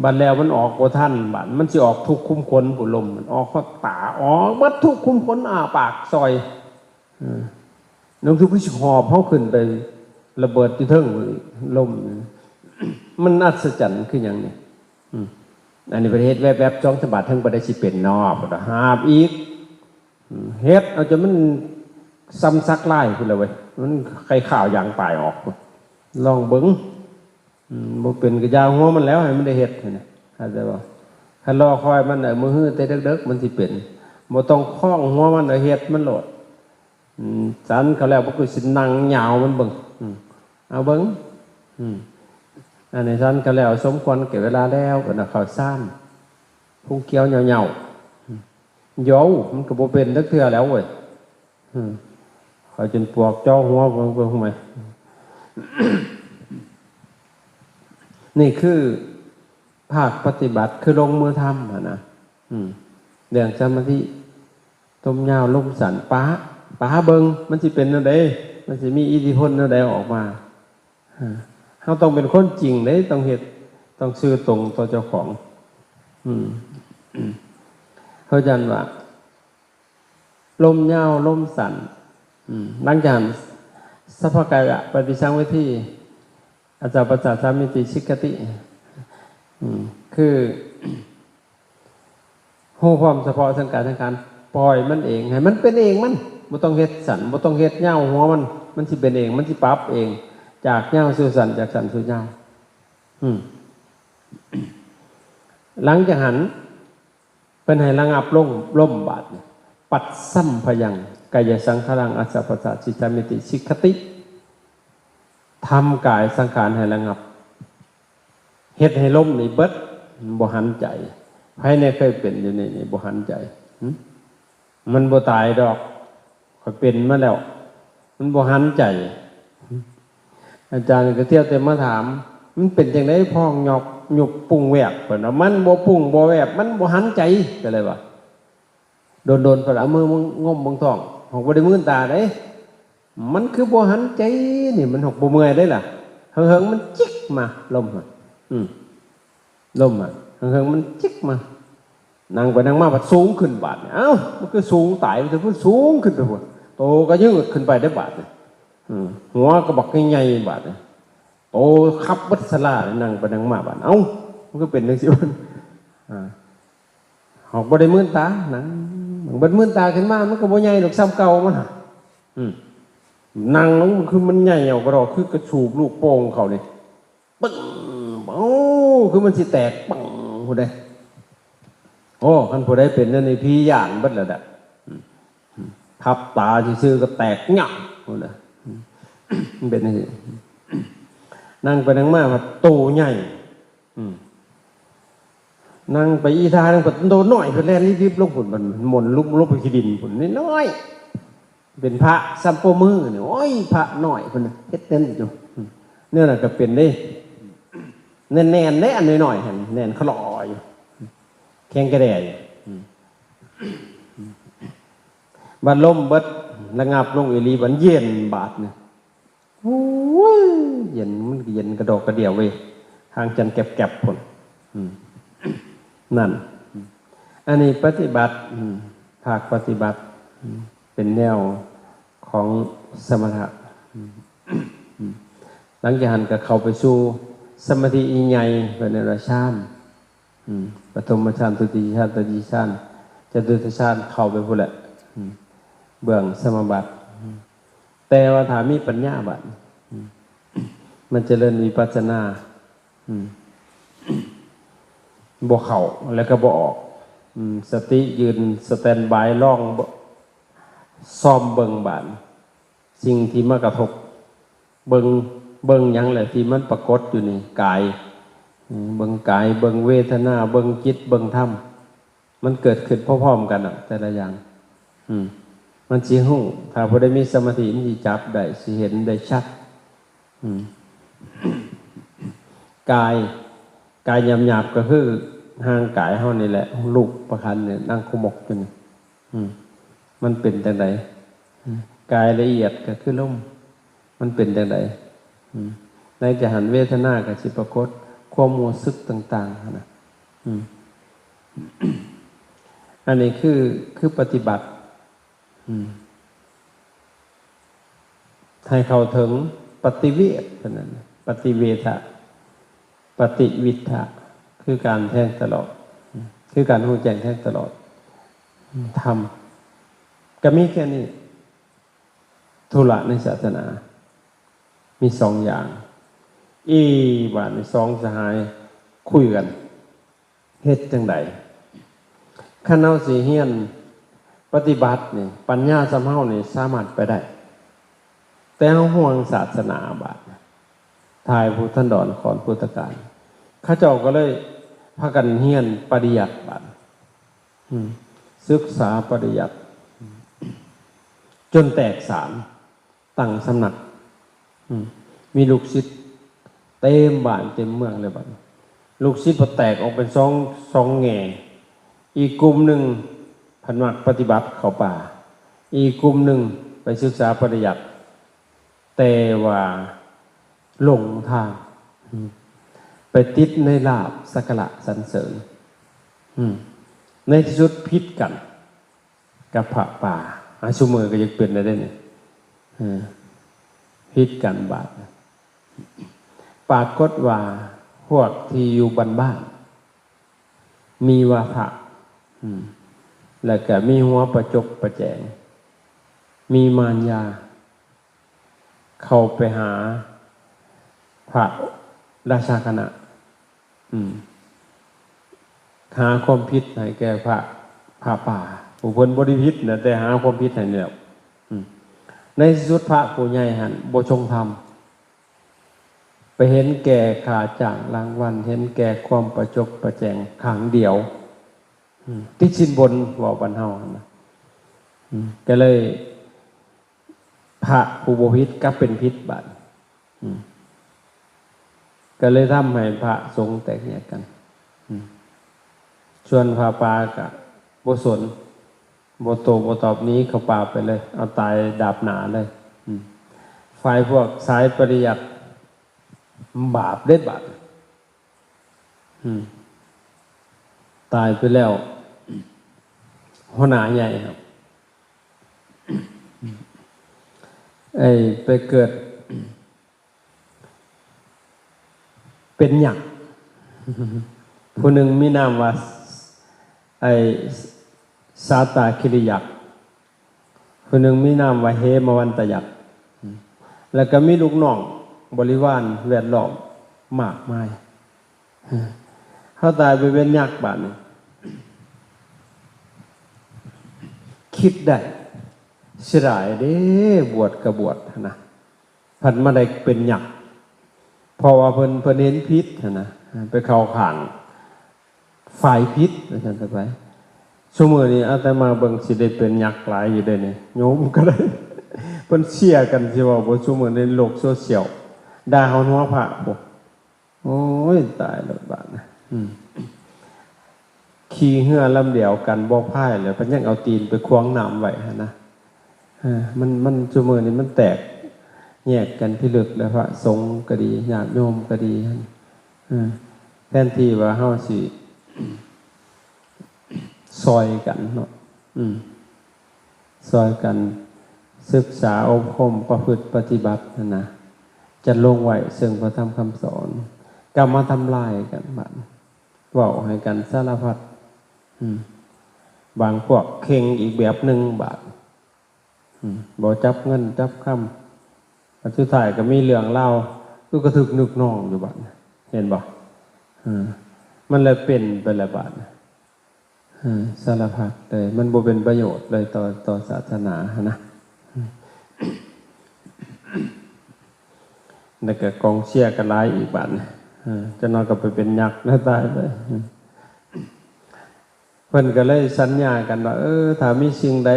ບັດແລ້ວມັນອອກບໍ່ທັນ ບາດມັນຊິອອກທຸກຂຸມຂົນພຸ້ນ ລົມມັນອອກຮອດຕາ ອອກເບິດທຸກຂຸມຂົນ ອ້າປາກຊອຍ. ເອີ ລົມຄືຊິຫອບເຮົາຂຶ້ນໄປລະເບີດຢູ່ເທິງພຸ້ນອີກ ລົມ. ມັນອັດສະຈັນຄືຫຍັງນີ້? ອືມ ອັນນີ້ເພິ່ນເຮັດແວບໆ ສອງສາມບາດ ເຖິງບໍ່ໄດ້ຊິເປັນເນາະ ເພິ່ນວ່າຫາບອີກ. ອືມ ເຮັດເອົາຈົນມັນສ່ຳສັກລາຍພຸ້ນແຫຼະເວີຍ ມັນໄຄຂ້າວຢາງຕາຍອອກພຸ້ນ. ລອງເບິ່ງ ອືມ ບໍ່ເປັນກໍຢ່າຫົວມັນແລ້ວ ໃຫ້ມັນໄດ້ເຮັດຫັ້ນນະ ເຂົ້າໃຈບໍ່? ຄັນລໍຄອຍມັນ ເອີ ມື້ຮືແຕ່ເດິກໆ ມັນຊິເປັນ ບໍ່ຕ້ອງຄ້ອງຫົວມັນ ເອົາເຮັດມັນໂລດ. ອືມ ສັນເຂົ້າແລ້ວ ມັນກໍຊິນັ່ງຍາວມັນເບິ່ງ. ອືມ ເອົາເບິ່ງ ອືມ ອັນນີ້ສັນເຂົ້າແລ້ວ ສົມຄວນແກ່ເວລາແລ້ວ ເພິ່ນເອົາເຂົ້າສານ ພຸງຂຽວເຫຍົາວໆ. ອືມ ໂຢ ມັນກໍບໍ່ເປັນຈັກເທື່ອແລ້ວເວີຍ. ອືມ ຂ້ອຍຈົນປວກເຈາະຫົວເບິ່ງ ເບິ່ງໃໝ່. ນີ້ຄື ພາກປະຕິບັດຄືລົງມືທຳຫັ້ນນະ. ອືມ ເລື່ອງສະມາທິ ລົມຍາວ ລົມສັ້ນ ປະ ປະເບິ່ງ ມັນຊິເປັນແນວໃດ ມັນຊິມີອິດທິພົນແນວໃດອອກມາ. ເຮົາຕ້ອງເປັນຄົນຈິງເດ້ ຕ້ອງເຮັດ ຕ້ອງຊື່ຕົງຕໍ່ເຈົ້າຂອງ. ອືມ ເຮົາຈັ່ງວ່າ ລົມຍາວ ລົມສັ້ນ ອືມ ຫຼັງຈາກນັ້ນ ສັບພະກາຍະປະຕິສັງເວທີ ອາຈາປະສາດສາມິຕິ ສິກຂະຕິ ອືມ ຄືຮູ້ພ້ອມສະເພາະສັງການສັງຂານ ປ່ອຍມັນເອງ ໃຫ້ມັນເປັນເອງມັນ ບໍ່ຕ້ອງເຮັດສັ້ນ ບໍ່ຕ້ອງເຮັດຍາວຫົວມັນ ມັນຊິເປັນເອງ ມັນຊິປັບເອງ ຈາກຍາວສູ່ສັ້ນ ຈາກສັ້ນສູ່ຍາວ. ອືມ ຫຼັງຈາກຫັ້ນ ເພິ່ນໃຫ້ລະງັບລົງ ລົມບາດນີ້ ປັດສຳພະຍັງ ກາຍະສັງຂາລັງ ອາຈາປະສາດສິສາມິຕິ ສິກຂະຕິ ທຳກາຍສັງຂານໃຫ້ລະງັບ ເຮັດໃຫ້ລົມນີ້ເບິດ ບໍ່ຫັນໃຈ. ໃຜແດ່ເຄີຍເປັນຢູ່ໃນນີ້ ບໍ່ຫັນໃຈ? ຫຶ? ມັນບໍ່ຕາຍດອກ. ຂ້ອຍເປັນມາແລ້ວ ມັນບໍ່ຫັນໃຈ. ອາຈານກໍທ່ຽວແຕ່ມາຖາມ ມັນເປັນຈັ່ງໃດ ພອງຫຍອກຫຍຸບປຸ້ງແວບ ເພິ່ນວ່າ ມັນບໍ່ປຸ້ງບໍ່ແວບ ມັນບໍ່ຫັນໃຈ ກໍເລີຍວ່າ ດົນໆ ເພິ່ນເອົາມືງົມເບິ່ງທ້ອງ ຫາກບໍ່ໄດ້ມື່ນຕາເດ້ ມັນຄືບໍ່ຫັນໃຈນີ້ ມັນຫາກບໍ່ເມື່ອຍເດ້ລະ ເຫິງໆ ມັນຈິກມາ ລົມຫັ້ນ ອືມ ລົມຫັ້ນ ເຫິງໆ ມັນຈິກມາ. ນັ່ງໄປນັ່ງມາພັດສູງຂຶ້ນບາດນີ້ ເອົ້າ ມັນຄືສູງຕາຍ ມັນຄືສູງຂຶ້ນໄປພຸ້ນ ໂຕກໍຍືດຂຶ້ນໄປເດ້ບາດນີ້ ອືມ ຫົວກໍບັກໃຫຍ່ໆ ບາດນີ້ ໂຕຄັບເບິດສາລາ ນັ່ງໄປນັ່ງມາບາດ ເອົ້າ ມັນຄືເປັນຈັ່ງຊີ້ ອ່າ ເຮົາບໍ່ໄດ້ມື່ນຕາ ນັ່ງ ເບິ່ງ ເບິດມື່ນຕາຂຶ້ນມາ ມັນກໍບໍ່ໃຫຍ່ດອກ ສ່ຳເກົ່າມັນ ອືມ ນັ່ງລົງ ມັນຄືມັນໃຫຍ່ເອົາກະດອກ ຄືກະສູບລູກໂປ່ງເຂົານີ້ ປຶ້ງ ໂອ້ ຄືມັນຊິແຕກ ປຶ້ງ ພຸ້ນເດ້. ໂອ້ ຄັນຜູ້ໃດເປັນແນວນີ້ ຜີຢ້ານເບິດແລ້ວດະ ອືມ ພັບຕາຊື່ໆ ກໍແຕກຍາກ ພຸ້ນນະ ອືມ ມັນເປັນຈັ່ງຊີ້. ນັ່ງໄປນັ່ງມາ ໂຕໃຫຍ່ ອືມ ນັ່ງໄປອີ່ທ່າໜຶ່ງ ໂຕນ້ອຍ ເພິ່ນແລ່ນລິບໆ ລົງພຸ້ນ ມັນໝົນລົງ ລົງໄປຂີ້ດິນພຸ້ນ ນ້ອຍໆ ເປັນພະສ່ຳໂປ້ມືນີ້ ໂອ້ຍ ພະນ້ອຍເພິ່ນເຮັດແໜ້ນຢູ່ ແນວນັ້ນກໍເປັນເດ້ ແໜ້ນໆ ເດ້ ອັນນ້ອຍໆ ຫັ້ນແໜ້ນຄະຫຼໍຢູ່ ແຂງກະແດຢູ່ ບັດລົມເບິດ ລະງັບລົງອີ່ຫຼີ ບັດເຢັນບາດນີ້ ໂອ້ຍ ເຢັນ ມັນເຢັນກະດອກກະດຽວເວີຍ ທາງຈັນແກັບໆ ພຸ້ນ ອືມ ນັ້ນ ອັນນີ້ປະຕິບັດ ອືມ ພາກປະຕິບັດ ອືມ ເປັນແນວຂອງສະມະຖະ ອືມ ຫຼັງຈາກຫັ້ນກໍເຂົ້າໄປສູ່ສະມາທິໃຫຍ່ ເອີ້ນວ່າຊານ ອືມ ປະຖົມມະຊານ ທຸຕິຍະຊານ ຕະຕິຍະຊານ ຈະຕຸດຕະຊານ ເຂົ້າໄປພຸ້ນແຫຼະ ອືມ ເບື້ອງສະມາບັດ ອືມ ແຕ່ວ່າຖ້າມີປັນຍາບາດນີ້ ອືມ ມັນຈະເລີນວິປັດສະນາ ອືມ ບໍ່ເຂົ້າ ແລ້ວກໍບໍ່ອອກ ອືມ ສະຕິຢືນສະແຕນບາຍ ລອງ ຊອມເບິ່ງບາດ ສິ່ງທີ່ມາກະທົບ ເບິ່ງ ເບິ່ງຫຍັງແຫຼະທີ່ມັນປາກົດຢູ່ໃນກາຍ ເບິ່ງກາຍ ເບິ່ງເວທະນາ ເບິ່ງຈິດ ເບິ່ງທຳ ມັນເກີດຂຶ້ນພ້ອມໆກັນນະ ແຕ່ລະຢ່າງ ອືມ ມັນຊິຮູ້ ຖ້າຜູ້ໃດມີສະມາທິ ມັນຊິຈັບໄດ້ ຊິເຫັນໄດ້ຊັດ. ອືມ ກາຍ ກາຍຫຍາບໆ ກໍຄືຮ່າງກາຍເຮົານີ້ແຫຼະ ຮູບປະຄັນນີ້ ນັ່ງຂະໝົກຢູ່ນີ້ ອືມ ມັນເປັນຈັ່ງໃດ? ອືມ ກາຍລະອຽດກໍຄືລົມ ມັນເປັນຈັ່ງໃດ? ອືມ ໃນຈະຫັນເວທະນາກໍຊິປາກົດ ຄວາມຮູ້ສຶກຕ່າງໆ ຫັ້ນນະ. ອືມ ອັນນີ້ຄື ຄືປະຕິບັດ ອືມ ໃຫ້ເຂົ້າເຖິງປະຕິເວດ ເພິ່ນນັ້ນ ປະຕິເວທະ ປະຕິວິດທະ ຄືການແທງຕະຫຼອດ ຄືການຮູ້ແຈ້ງແທງຕະຫຼອດ. ທຳກໍມີແຄ່ນີ້ ທຸລະໃນສາສະໜາມີສອງຢ່າງ. ອີ ບາດນີ້ສອງສະຫາຍຄຸຍກັນ ເຮັດຈັ່ງໃດ? ຄັນເຮົາຊິຮຽນປະຕິບັດນີ້ ປັນຍາສ່ຳເຮົານີ້ສາມາດໄປໄດ້ ແຕ່ເຮົາຫ່ວງສາສະໜາບາດ ທ້າຍພຸດທັນດອນຂອນພຸດທະການ ເຂົາເຈົ້າກໍເລີຍພາກັນຮຽນປະລິຍັດບາດ ອືມ ສຶກສາປະລິຍັດ ຈົນແຕກສານ ຕັ້ງສຳນັກ ອືມ ມີລູກສິດເຕັມບ້ານເຕັມເມືອງເລີຍບັດນີ້. ລູກສິດກໍແຕກອອກເປັນສອງ ສອງແງ່ ອີກກຸ່ມໜຶ່ງພັດມັກປະຕິບັດເຂົ້າປ່າ ອີກກຸ່ມໜຶ່ງໄປສຶກສາປະລິຍັດ ແຕ່ວ່າຫຼົງທາງ ອືມ ໄປຕິດໃນລາບສັກກາລະສັນເສີນ ອືມ ໃນທີ່ສຸດຜິດກັນ ກັບພະປ່າ ອາ ຊຸມື້ກໍຍັງເປັນໄດ້ເດ້ນີ້ ເອີ ຜິດກັນບາດ. ປາກົດວ່າພວກທີ່ຢູ່ບ້ານໆ ມີວາທະ ອືມ ແລ້ວກໍມີຫົວປະຈົບປະແຈງ ມີມານຍາ ເຂົ້າໄປຫາພະລາຊາຄະນະ ອືມ ຫາຄວາມຜິດໃຫ້ແກ່ພະ ພະປ່າ ຜູ້ເພິ່ນບໍ່ໄດ້ຜິດນະ ແຕ່ຫາຄວາມຜິດໃຫ້ແລ້ວ ອືມ ໃນທີ່ສຸດພະຜູ້ໃຫຍ່ຫັ້ນບໍ່ຊົງທຳ ໄປເຫັນແກ່ຄ່າຈ້າງລາງວັນ ເຫັນແກ່ຄວາມປະຈົບປະແຈງຂ້າງດຽວ ອືມ ຕິດສິນບົນ ເວົ້າບ້ານເຮົາຫັ້ນນະ ອືມ ກໍເລີຍ ພະຜູ້ບໍ່ຜິດກັບເປັນຜິດບາດ ອືມ ກໍເລີຍທຳໃຫ້ພະສົງແຕກແຍກກັນ ອືມ ສ່ວນພະປ່າກໍບໍ່ສົນ ບໍ່ໂຕ້ບໍ່ຕອບ ໜີເຂົ້າປ່າໄປເລີຍ ເອົາຕາຍດາບໜ້າເລີຍ ອືມ ຝ່າຍພວກສາຍປະລິຍັດ ບາບເດ້ບາດ ອືມ ຕາຍໄປແລ້ວ ຫົວໜ້າໃຫຍ່ ໄອ້ ໄປເກີດເປັນຍັກ ຜູ້ໜຶ່ງມີນາມວ່າ ໄອ້ ສາຕາຄີລິຍັກ ຜູ້ໜຶ່ງມີນາມວ່າເຫມະວັນຕະຍັກ ແລ້ວກໍມີລູກນ້ອງບໍລິວານແວດລ້ອມມາກມາຍ. ເຮົາຕາຍໄປເປັນຍັກບາດນີ້ ຄິດໄດ້ ເສຍດາຍເດ້ ບວດກໍບວດຫັ້ນນະ ພັດມາໄດ້ເປັນຍັກ ເພາະວ່າເພິ່ນ ເພິ່ນເຫັນຜິດຫັ້ນນະ ໄປເຂົ້າຂ້າງຝ່າຍຜິດ ວ່າຊັ້ນຊະໄປ. ຊຸມື້ນີ້ອາດຕະມາເບິ່ງຊິໄດ້ເປັນຍັກຫຼາຍຢູ່ເດ້ນີ້ ໂຍມກໍໄດ້ ເພິ່ນເຊຍກັນ ຊິເວົ້າບໍ່ ຊຸມື້ໃນໂລກໂຊຊຽວ ດ່າເຮົາຫົວພະພຸ້ນ. ໂອ້ຍ ຕາຍແລ້ວບາດນະ ອືມ ຂີ່ເຮືອລຳດຽວກັນບໍ່ພາຍ ແລ້ວເພິ່ນຍັງເອົາຕີນໄປຂວາງນ້ຳໄວ້ຫັ້ນນະ. ເອີ ມັນ ມັນ ຊຸມື້ນີ້ມັນແຕກແຍກກັນພິລຶກແລ້ວ ພະສົງກໍດີ ຍາດໂຍມກໍດີ ເອີ ແທນທີ່ວ່າເຮົາຊິຊ່ອຍກັນເນາະ ອືມ ຊ່ອຍກັນສຶກສາອົບຮົມປະພຶດປະຕິບັດຫັ້ນນະ ຈັດລົງໄວ້ເຊິ່ງພະທຳຄຳສອນ ກັບມາທຳລາຍກັນບາດ ເວົ້າໃຫ້ກັນສາລະພັດ ອືມ ບາງພວກເຄັ່ງອີກແບບໜຶ່ງບາດ ອືມ ບໍ່ຈັບເງິນຈັບຄຳ ບັດສຸດທ້າຍກໍມີເລື່ອງລາວ ຄືກະທຶກນຶກນອງຢູ່ບາດ ເຫັນບໍ່? ເອີ ມັນເລີຍເປັນໄປແລ້ວບາດ ເອີ ສາລະພັດເລີຍ ມັນບໍ່ເປັນປະໂຫຍດເລີຍຕໍ່ ຕໍ່ສາສະໜາຫັ້ນນະ. ແລ້ວກໍກອງເຊຍກໍຫຼາຍອີກບາດ ເອີ ຈັກໜ່ອຍກໍໄປເປັນຍັກນະ ຕາຍໄປ. ເພິ່ນກໍເລີຍສັນຍາກັນວ່າ ເອີ ຖ້າມີສິ່ງໃດ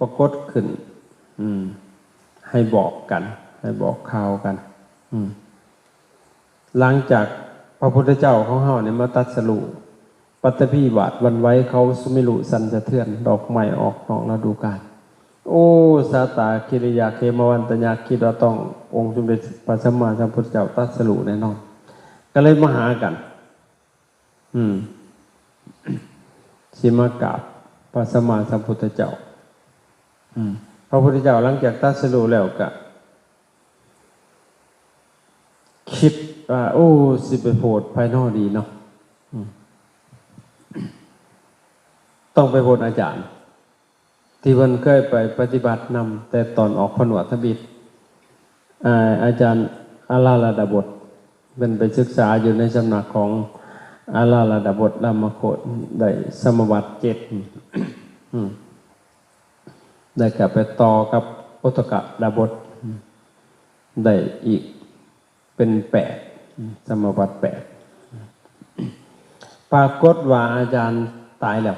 ປາກົດຂຶ້ນ ອືມ ໃຫ້ບອກກັນ ໃຫ້ບອກຂ່າວກັນ ອືມ ຫຼັງຈາກພະພຸດທະເຈົ້າຂອງເຮົານີ້ມາຕັດສະຮູ້ ປັດຖະພີວາດຫວັ່ນໄຫວ ເຂົາສຸເມລຸສັ່ນສະເທືອນ ດອກໄມ້ອອກນອກລະດູການ. ໂອ້ ຊາຕາຄິລິຍັກ ເຂມະວັນຕະຍັກ ຄິດວ່າຕ້ອງອົງສົມເດັດພະສຳມາສຳພຸດທະເຈົ້າຕັດສະຮູ້ແນ່ນອນ ກໍເລີຍມາຫາກັນ ອືມ ຊິມາກາບພະສຳມາສຳພຸດທະເຈົ້າ. ອືມ ພະພຸດທະເຈົ້າຫຼັງຈາກຕັດສະຮູ້ແລ້ວກະຄິດວ່າ ໂອ້ ຊິໄປໂພດໃຜນໍດີເນາະ ອືມ ຕ້ອງໄປໂພດອາຈານ ທີ່ເພິ່ນເຄີຍໄປປະຕິບັດນຳແຕ່ຕອນອອກຜະນວດທຳອິດ ອາ ອາຈານອາລາລະດາບົດ ເພິ່ນໄປສຶກສາຢູ່ໃນສຳນັກຂອງອາລາລະດາບົດລາມະໂຄດ ໄດ້ສະມາບັດເຈັດ ອືມ ແລ້ວກໍໄປຕໍ່ກັບໂອຕະກະດາບົດ ໄດ້ອີກເປັນແປດ ສະມາບັດແປດ. ປາກົດວ່າອາຈານຕາຍແລ້ວ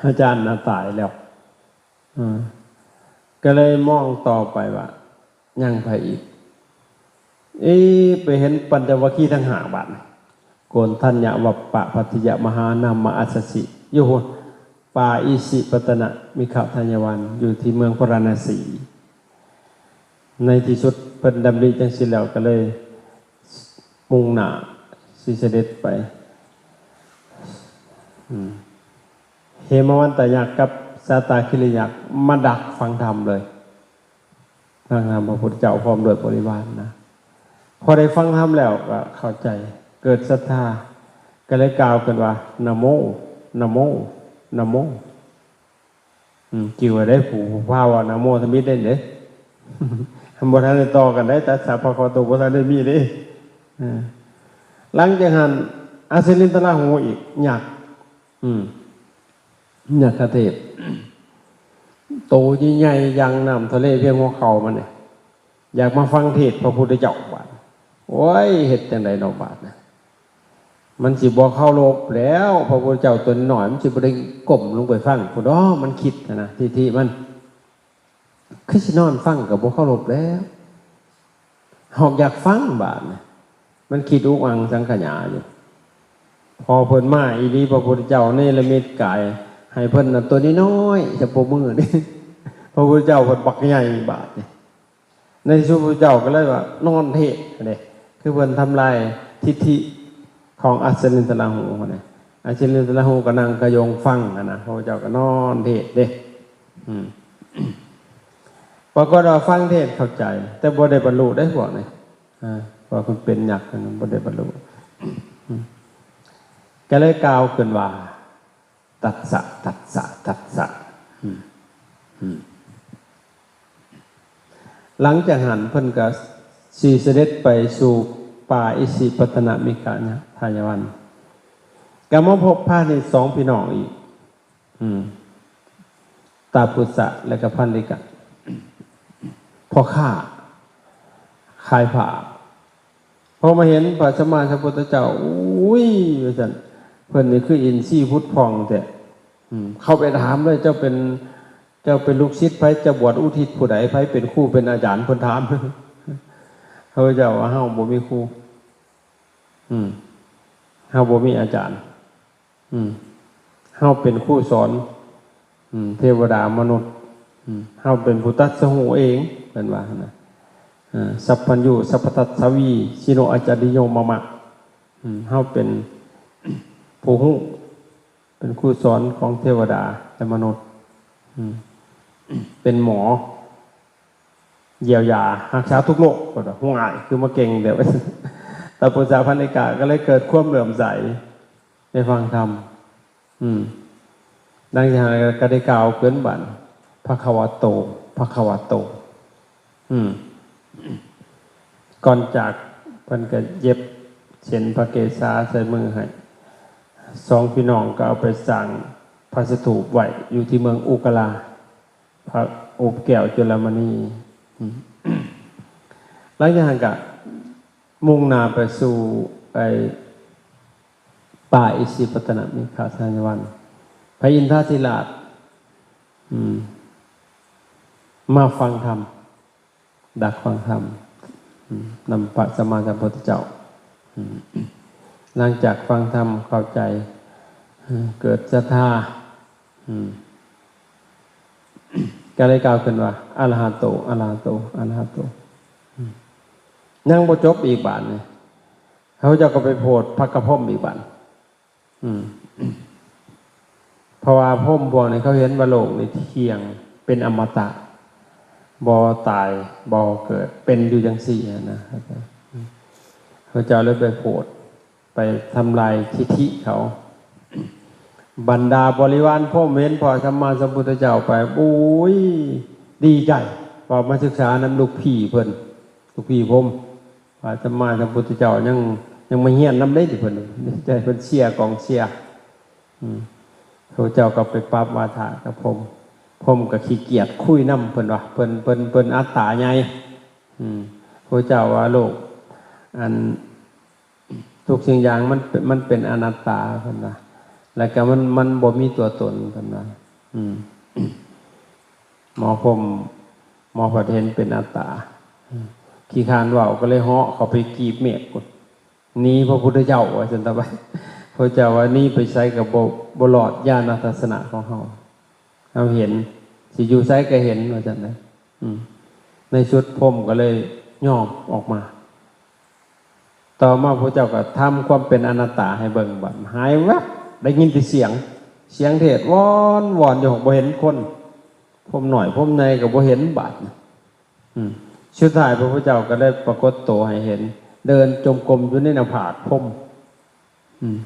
ອາຈານນະຕາຍແລ້ວ ເອີ ກໍເລີຍມອງຕໍ່ໄປວ່າ ຍັງໃຜອີກ? ເອ ໄປເຫັນປັນຈະວັກຄີທັງຫ້າບາດ ໂກນທັນຍະ ວັບປະ ພັດທິຍະ ມະຫານາມະ ອັດສະສິ ຢູ່ພຸ້ນ ປາອິສິ ປັດຕະນະ ມິຄະ ທາຍະວັນ ຢູ່ທີ່ເມືອງພາລານະສີ. ໃນທີ່ສຸດເພິ່ນດຳລິຈັ່ງຊີ້ແລ້ວ ກໍເລີຍມຸ່ງໜ້າຊິສະເດັດໄປ ເຫມະວັນຕະຍັກກັບຊາຕາຄິລິຍັກມາດັກຟັງທຳເລີຍ. ນາງນຳພະພຸດທະເຈົ້າພ້ອມດ້ວຍບໍລິວານນະ ພໍໄດ້ຟັງທຳແລ້ວກໍເຂົ້າໃຈ ເກີດສັດທາ ກໍເລີຍກ່າວຂຶ້ນວ່າ ນະໂມ ນະໂມ ນະໂມ. ອືມ ຈື່ໄວ້ເດ້ ຜູ້ພາເວົ້ານະໂມທຳອິດເດ້ ບໍ່ທັນໄດ້ຕໍ່ກັນໄດ້ ຕັດສະພະຄະວະໂຕ ບໍ່ທັນໄດ້ມີເດ້. ເອີ ຫຼັງຈາກນັ້ນ ອາຊີລິນຕະລາຫູອີກ ຍັກ ອືມ ຍັກຂະເທບ ໂຕໃຫຍ່ໆ ຢ່າງນ້ຳທະເລພຽງຫົວເຂົ່າມັນນີ້ ຢາກມາຟັງເທດພະພຸດທະເຈົ້າບາດ. ໂອ້ຍ ເຮັດຈັ່ງໃດເນາະບາດນະ ມັນຊິບໍ່ເຄົາລົບແລ້ວ ພະພຸດທະເຈົ້າຕົວນ້ອຍ ມັນຊິບໍ່ໄດ້ກົ້ມລົງໄປຟັງພຸ້ນດອກ ມັນຄິດຫັ້ນນະ ທິດຖິມັນ ຄືຊິນອນຟັງກໍບໍ່ເຄົາລົບແລ້ວ ຮອກຢາກຟັງບາດນີ້ ມັນຄິດອຸກອັ່ງສັງຂະຫຍາຢູ່. ພໍເພິ່ນມາອີ່ຫຼີ ພະພຸດທະເຈົ້າເນລະມິດກາຍໃຫ້ເພິ່ນນະ ຕົວນ້ອຍໆ ຈະປົບມືນີ້ ພະພຸດທະເຈົ້າເພິ່ນບັກໃຫຍ່ບາດນີ້. ໃນທີ່ສຸດພະເຈົ້າກໍເລີຍວ່ານອນເທດເດ້ ຄືເພິ່ນທຳລາຍທິດຖິຂອງອາຊີລິນຕະລາຫູຫັ້ນນະ. ອາຊີລິນຕະລາຫູກໍນັ່ງຂະຍົງຟັງຫັ້ນນະ ພະເຈົ້າກໍນອນເທດເດ້. ອືມ ປາກົດວ່າຟັງເທດເຂົ້າໃຈ ແຕ່ບໍ່ໄດ້ບັນລຸເດ້ພວກນີ້ ອາ ພວກເພິ່ນເປັນຍັກຫັ້ນນະ ບໍ່ໄດ້ບັນລຸ. ອືມ ກໍເລີຍກ່າວຂຶ້ນວ່າ ຕັດສະ ຕັດສະ ຕັດສະ. ອືມ ອືມ ຫຼັງຈາກນັ້ນເພິ່ນກໍຊິສະເດັດໄປສູ່ປ່າອິສິປັດຕະນະມິຄະທາຍະວັນ ກໍມາພົບພານິດສອງພີ່ນ້ອງອີກ. ອືມ ຕາປຸດສະ ແລະກໍພັນລິກະ ພໍ່ຄ້າຂາຍຜ້າ. ພໍມາເຫັນພະສຳມາສຳພຸດທະເຈົ້າ ໂອ້ຍ ວ່າຊັ້ນ ເພິ່ນນີ້ຄືອິນຊີຜຸດຜ່ອງແທ້. ອືມ ເຂົ້າໄປຖາມເລີຍ ເຈົ້າເປັນ ເຈົ້າເປັນລູກສິດໃຜ? ເຈົ້າບວດອຸທິດຜູ້ໃດ? ໃຜເປັນຄູເປັນອາຈານ? ເພິ່ນຖາມ. ເຂົາເຈົ້າວ່າ ເຮົາບໍ່ມີຄູ ອືມ ເຮົາບໍ່ມີອາຈານ. ອືມ ເຮົາເປັນຄູສອນ ອືມ ເທວະດາມະນຸດ ອືມ ເຮົາເປັນຜູ້ຕັດສະຮູ້ເອງ ເພິ່ນວ່າຫັ້ນນະ. ເອີ ສັບພັນຍູ ສັບພະທັດສະວີ ຊິໂນອາຈາລິໂຍມະມະ ອືມ ເຮົາເປັນຜູ້ຮູ້ ເປັນຄູສອນຂອງເທວະດາ ແລະ ມະນຸດ ອືມ ເປັນໝໍ ຢຽວຢາຮັກສາທຸກໂລກ ເພິ່ນວ່າ. ຫ້ວຍ ຄືມາເກັ່ງແທ້. ຕາປຸດສະພັນລິກະກໍເລີຍເກີດຄວາມເຫຼື້ອມໃສໃນຟັງທຳ. ອືມ ດັ່ງທີ່ເຮົາກໍໄດ້ກ່າວເກີນບາດ ພະຄະວະໂຕ ພະຄະວະໂຕ. ອືມ ກ່ອນຈາກເພິ່ນກໍເຢັບເສັ້ນພະເກສາໃສ່ມືໃຫ້. ສອງພີ່ນ້ອງກໍເອົາໄປສ້າງພະສະຖູບໄວ້ຢູ່ທີ່ເມືອງອຸກະລາ ພະອົບແກ້ວຈຸລະມະນີ. ອືມ ຫຼັງຈາກນັ້ນກະມຸ່ງໜ້າໄປສູ່ໄອ້ປ່າອິສິປັດຕະນະມິຄະທາຍະວັນ. ພະອິນທາທິລາດ ອືມ ມາຟັງທຳ ດັກຟັງທຳ ອືມ ນຳພະສຳມາສຳພຸດທະເຈົ້າ ອືມ ຫຼັງຈາກຟັງທຳເຂົ້າໃຈ ເກີດສັດທາ ອືມ ກໍເລີຍກ່າວຂຶ້ນວ່າ ອະລະຫະໂຕ ອະລະຫະໂຕ ອະລະຫະໂຕ ອືມ ຍັງບໍ່ຈົບອີກບາດນີ້ ເຂົາເຈົ້າກໍໄປໂຜດພະກະພົມອີກບາດ ອືມ ເພາະວ່າພົມພວກນີ້ເຂົາເຫັນວ່າໂລກນີ້ທ່ຽງ ເປັນອະມະຕະ ບໍ່ຕາຍ ບໍ່ເກີດ ເປັນຢູ່ຈັ່ງຊີ້ຫັ້ນນະ ເຂົາເຈົ້າເລີຍໄປໂຜດ ໄປທຳລາຍທິດຖິເຂົາ. ບັນດາບໍລິວານພົມເຫັນພະສຳມາສຳພຸດທະເຈົ້າໄປ ໂອ້ຍ ດີໃຈ ວ່າມາສຶກສານຳລູກພີ່ເພິ່ນ ລູກພີ່ພົມ ພະສຳມາສຳພຸດທະເຈົ້າຍັງ ຍັງມາຮຽນນຳເດ້ ເພິ່ນ ໃຈເພິ່ນເຊຍກອງເຊຍ ອືມ ພະເຈົ້າກໍໄປປັບວາທະກັບພົມ ພົມກໍຂີ້ກຽດຄຸຍນຳ ເພິ່ນວ່າ ເພິ່ນ ເພິ່ນ ເພິ່ນອັດຕາໃຫຍ່ ອືມ ພະເຈົ້າວ່າໂລກ ອັນ ທຸກສິ່ງຢ່າງມັນເປັນ ມັນເປັນອະນັດຕາ ເພິ່ນວ່າ ແລ້ວກໍມັນ ມັນບໍ່ມີຕົວຕົນ ເພິ່ນວ່າ ອືມ ໝໍພົມ ໝໍພັດເຫັນເປັນອັດຕາ ອືມ ຂີ້ຄ້ານເວົ້າ ກໍເລີຍເຫາະເຂົ້າໄປກີບເມກພຸ້ນ ໜີພະພຸດທະເຈົ້າ ວ່າຊັ້ນຕະໄປ ພະເຈົ້າວ່າ ໜີໄປໃສກໍບໍ່ ບໍ່ລອດຍານະທັດສະນະຂອງເຮົາ ເຮົາເຫັນ ຊິຢູ່ໃສກໍເຫັນ ວ່າຊັ້ນນະ ອືມ ໃນສຸດພົມກໍເລີຍຍອມອອກມາ. ຕໍ່ມາພະເຈົ້າກໍທຳຄວາມເປັນອະນັດຕາໃຫ້ເບິ່ງ ບັດຫາຍແວັບ ໄດ້ຍິນແຕ່ສຽງ ສຽງເທດວອນໆຢູ່ ບໍ່ເຫັນຄົນ ພົມນ້ອຍ ພົມໃຫຍ່ກໍບໍ່ເຫັນບາດ ອືມ ສຸດທ້າຍພະພຸດທະເຈົ້າກໍໄດ້ປາກົດໂຕໃຫ້ເຫັນ ເດີນຈົງກົມຢູ່ໃນໜ້າຜາກພົມ ອືມ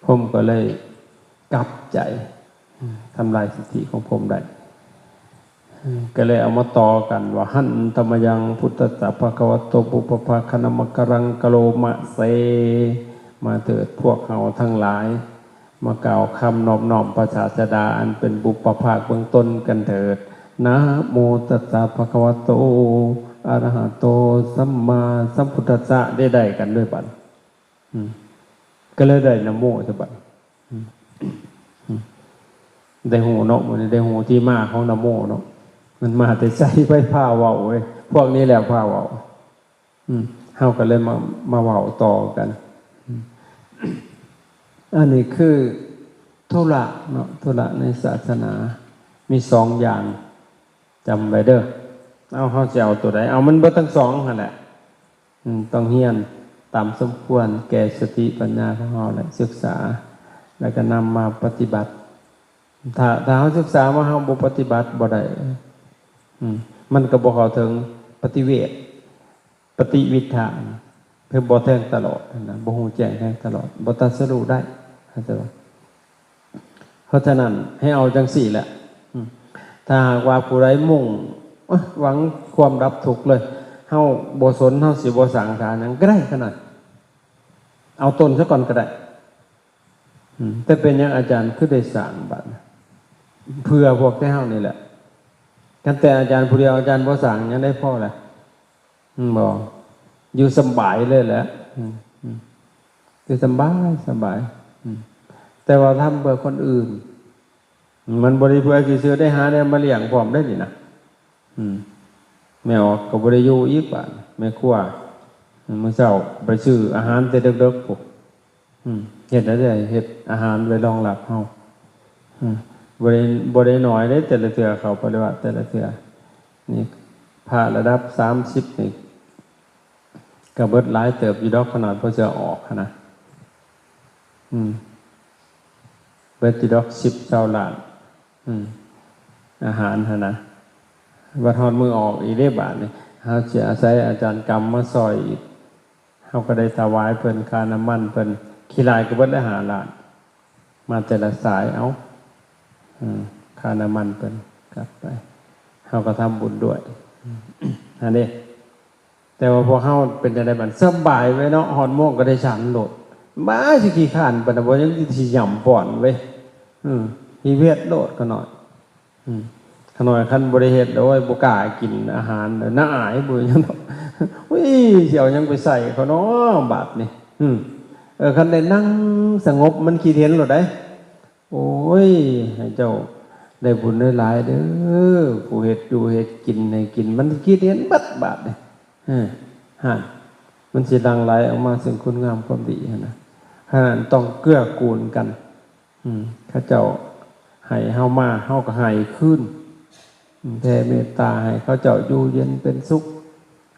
ພົມກໍເລີຍກັບໃຈ ອືມ ທຳລາຍທິດຖິຂອງພົມໄດ້ ອືມ ກໍເລີຍເອົາມາຕໍ່ກັນວ່າ ຫັນທະມະຍັງ ພຸດທັດສະ ພະຄະວະໂຕ ປຸບປະພາຄະນະມະກະລັງ ກະໂລມະເຊ ມາເຖີດພວກເຮົາທັງຫຼາຍ ມາກ່າວຄຳນອບນ້ອມພະສາສະດາ ອັນເປັນບຸບປະພາກເບື້ອງຕົ້ນກັນເຖີດ ນະໂມຕັດສະ ພະຄະວະໂຕ ອະລະຫະໂຕ ສຳມາສຳພຸດທັດສະ ໄດ້ ໄດ້ກັນເລີຍບັດ ອືມ ກໍເລີຍໄດ້ນະໂມຊະບັດ ອືມ ອືມ ໄດ້ຮູ້ເນາະ ມື້ນີ້ໄດ້ຮູ້ທີ່ມາຂອງນະໂມເນາະ ມັນມາແຕ່ໃສ ໃຜພາເວົ້າເວີຍ ພວກນີ້ແຫຼະພາເວົ້າ ອືມ ເຮົາກໍເລີຍມາ ມາເວົ້າຕໍ່ກັນ ອືມ ອັນນີ້ຄືທຸລະເນາະ ທຸລະໃນສາສະໜາມີສອງຢ່າງ ຈຳໄວ້ເດີ້ ເອົາ ເຮົາຊິເອົາໂຕໃດ ເອົາມັນເບິດທັງສອງຫັ້ນແຫຼະ ອືມ ຕ້ອງຮຽນຕາມສົມຄວນແກ່ສະຕິປັນຍາຂອງເຮົາ ແລະ ສຶກສາ ແລ້ວກໍນຳມາປະຕິບັດ ຖ້າ ຖ້າເຮົາສຶກສາມາ ເຮົາບໍ່ປະຕິບັດບໍ່ໄດ້ ອືມ ມັນກໍບໍ່ເຂົ້າເຖິງປະຕິເວດ ປະຕິວິດທະ ຄືບໍ່ແທງຕະຫຼອດຫັ້ນນະ ບໍ່ຮູ້ແຈ້ງແທງຕະຫຼອດ ບໍ່ຕັດສະຮູ້ໄດ້ ເຂົ້າໃຈບໍ່? ເພາະສະນັ້ນ ໃຫ້ເອົາຈັ່ງຊີ້ແຫຼະ ອືມ ຖ້າຫາກວ່າຜູ້ໃດມຸ່ງ ເອີ ຫວັງຄວາມດັບທຸກເລີຍ ເຮົາບໍ່ສົນ ເຮົາຊິບໍ່ສ້າງສາຫຍັງກໍໄດ້ຂະໜາດ ເອົາຕົນຊະກ່ອນກໍໄດ້ ອືມ ແຕ່ເປັນຫຍັງອາຈານຄືໄດ້ສ້າງບັດ ເພື່ອພວກແຕ່ເຮົານີ້ແຫຼະ ຄັນແຕ່ອາຈານຜູ້ດຽວ ອາຈານບໍ່ສ້າງຫຍັງໄດ້ພໍລະ ອືມ ບໍ່ ຢູ່ສະບາຍເລີຍແຫຼະ ອືມ ອືມ ຢູ່ສະບາຍ ສະບາຍ ອືມ ແຕ່ວ່າທຳເພື່ອຄົນອື່ນ ມັນບໍ່ໄດ້ເພື່ອຊື່ໆ ໄດ້ຫາແນວມາລ້ຽງພ້ອມໄດ້ນີ້ນະ ອືມ ແມ່ອອກກໍບໍ່ໄດ້ຢູ່ອີກບາດ ແມ່ຄົວ ມື້ເຊົ້າໄປຊື້ອາຫານແຕ່ເດິກໆ ພຸ້ນ ອືມ ເຮັດແນວໃດ ເຮັດອາຫານໄວ້ລອງຮັບເຮົາ ອືມ ບໍ່ໄດ້ ບໍ່ໄດ້ໜ້ອຍເດ້ ແຕ່ລະເທື່ອເຂົ້າປະລິວາດແຕ່ລະເທື່ອ ນີ້ພະລະດັບສາມສິບນີ້ ກໍເບິດຫຼາຍເຕີບຢູ່ດອກ ຂະໜາດພໍ່ເສືອອອກຫັ້ນນະ ອືມ ເບິດຢູ່ດອກ ສິບ ຊາວລ້ານ ອືມ ອາຫານຫັ້ນນະ ບັດຮອດມື້ອອກອີກເດ້ບາດນີ້ ເຮົາຊິອາໄສອາຈານກຳມາຊ່ອຍອີກ ເຮົາກໍໄດ້ຖວາຍເພິ່ນຄ່ານ້ຳມັນເພິ່ນ ຂີ້ລາຍກໍເບິດແລ້ວຫ້າລ້ານ ມາແຕ່ລະສາຍ ເອົາ ອືມ ຄ່ານ້ຳມັນເພິ່ນກັບໄປ ເຮົາກໍທຳບຸນດ້ວຍ ອືມ ຫັ້ນເດ້ ແຕ່ວ່າພວກເຮົາເປັນຈັ່ງໃດບັດ ສະບາຍເວີຍເນາະ ຮອດໂມງກໍໄດ້ສັນໂລດ ບາດຊິຂີ້ຄ້ານປານນັ້ນບໍ່ ຍັງຊິຫຍ້ຳປ້ອນເວີຍ ອືມ ຮີດໂລດຂະນ້ອຍ ອືມ ຂະນ້ອຍຄັນບໍ່ໄດ້ເຮັດ ໂອ້ຍ ບໍ່ກ້າກິນອາຫານ ໜ້າອາຍບໍ່ຫຍັງດອກ ອຸ້ຍ ຊິເອົາຫຍັງໄປໃສ່ເຂົາເນາະບາດນີ້ ອືມ ເອີ ຄັນໄດ້ນັ່ງສະຫງົບ ມັນຄິດເຫັນໂລດໃດ ໂອ້ຍ ໃຫ້ເຈົ້າ ໄດ້ບຸນຫຼາຍໆເດີ ຜູ້ເຮັດຢູ່ເຮັດກິນໃຫ້ກິນ ມັນຊິຄິດເຫັນເບິດບາດນີ້ ເອີ ຫັ້ນ ມັນຊິຫຼັ່ງໄຫຼອອກມາເຊິ່ງຄຸນງາມຄວາມດີຫັ້ນນະ. ສະນັ້ນຕ້ອງເກື້ອກູນກັນ ອືມ ເຂົາເຈົ້າໃຫ້ເຮົາມາ ເຮົາກໍໃຫ້ຄືນ ແຜ່ເມດຕາໃຫ້ເຂົາເຈົ້າຢູ່ເຢັນເປັນສຸກ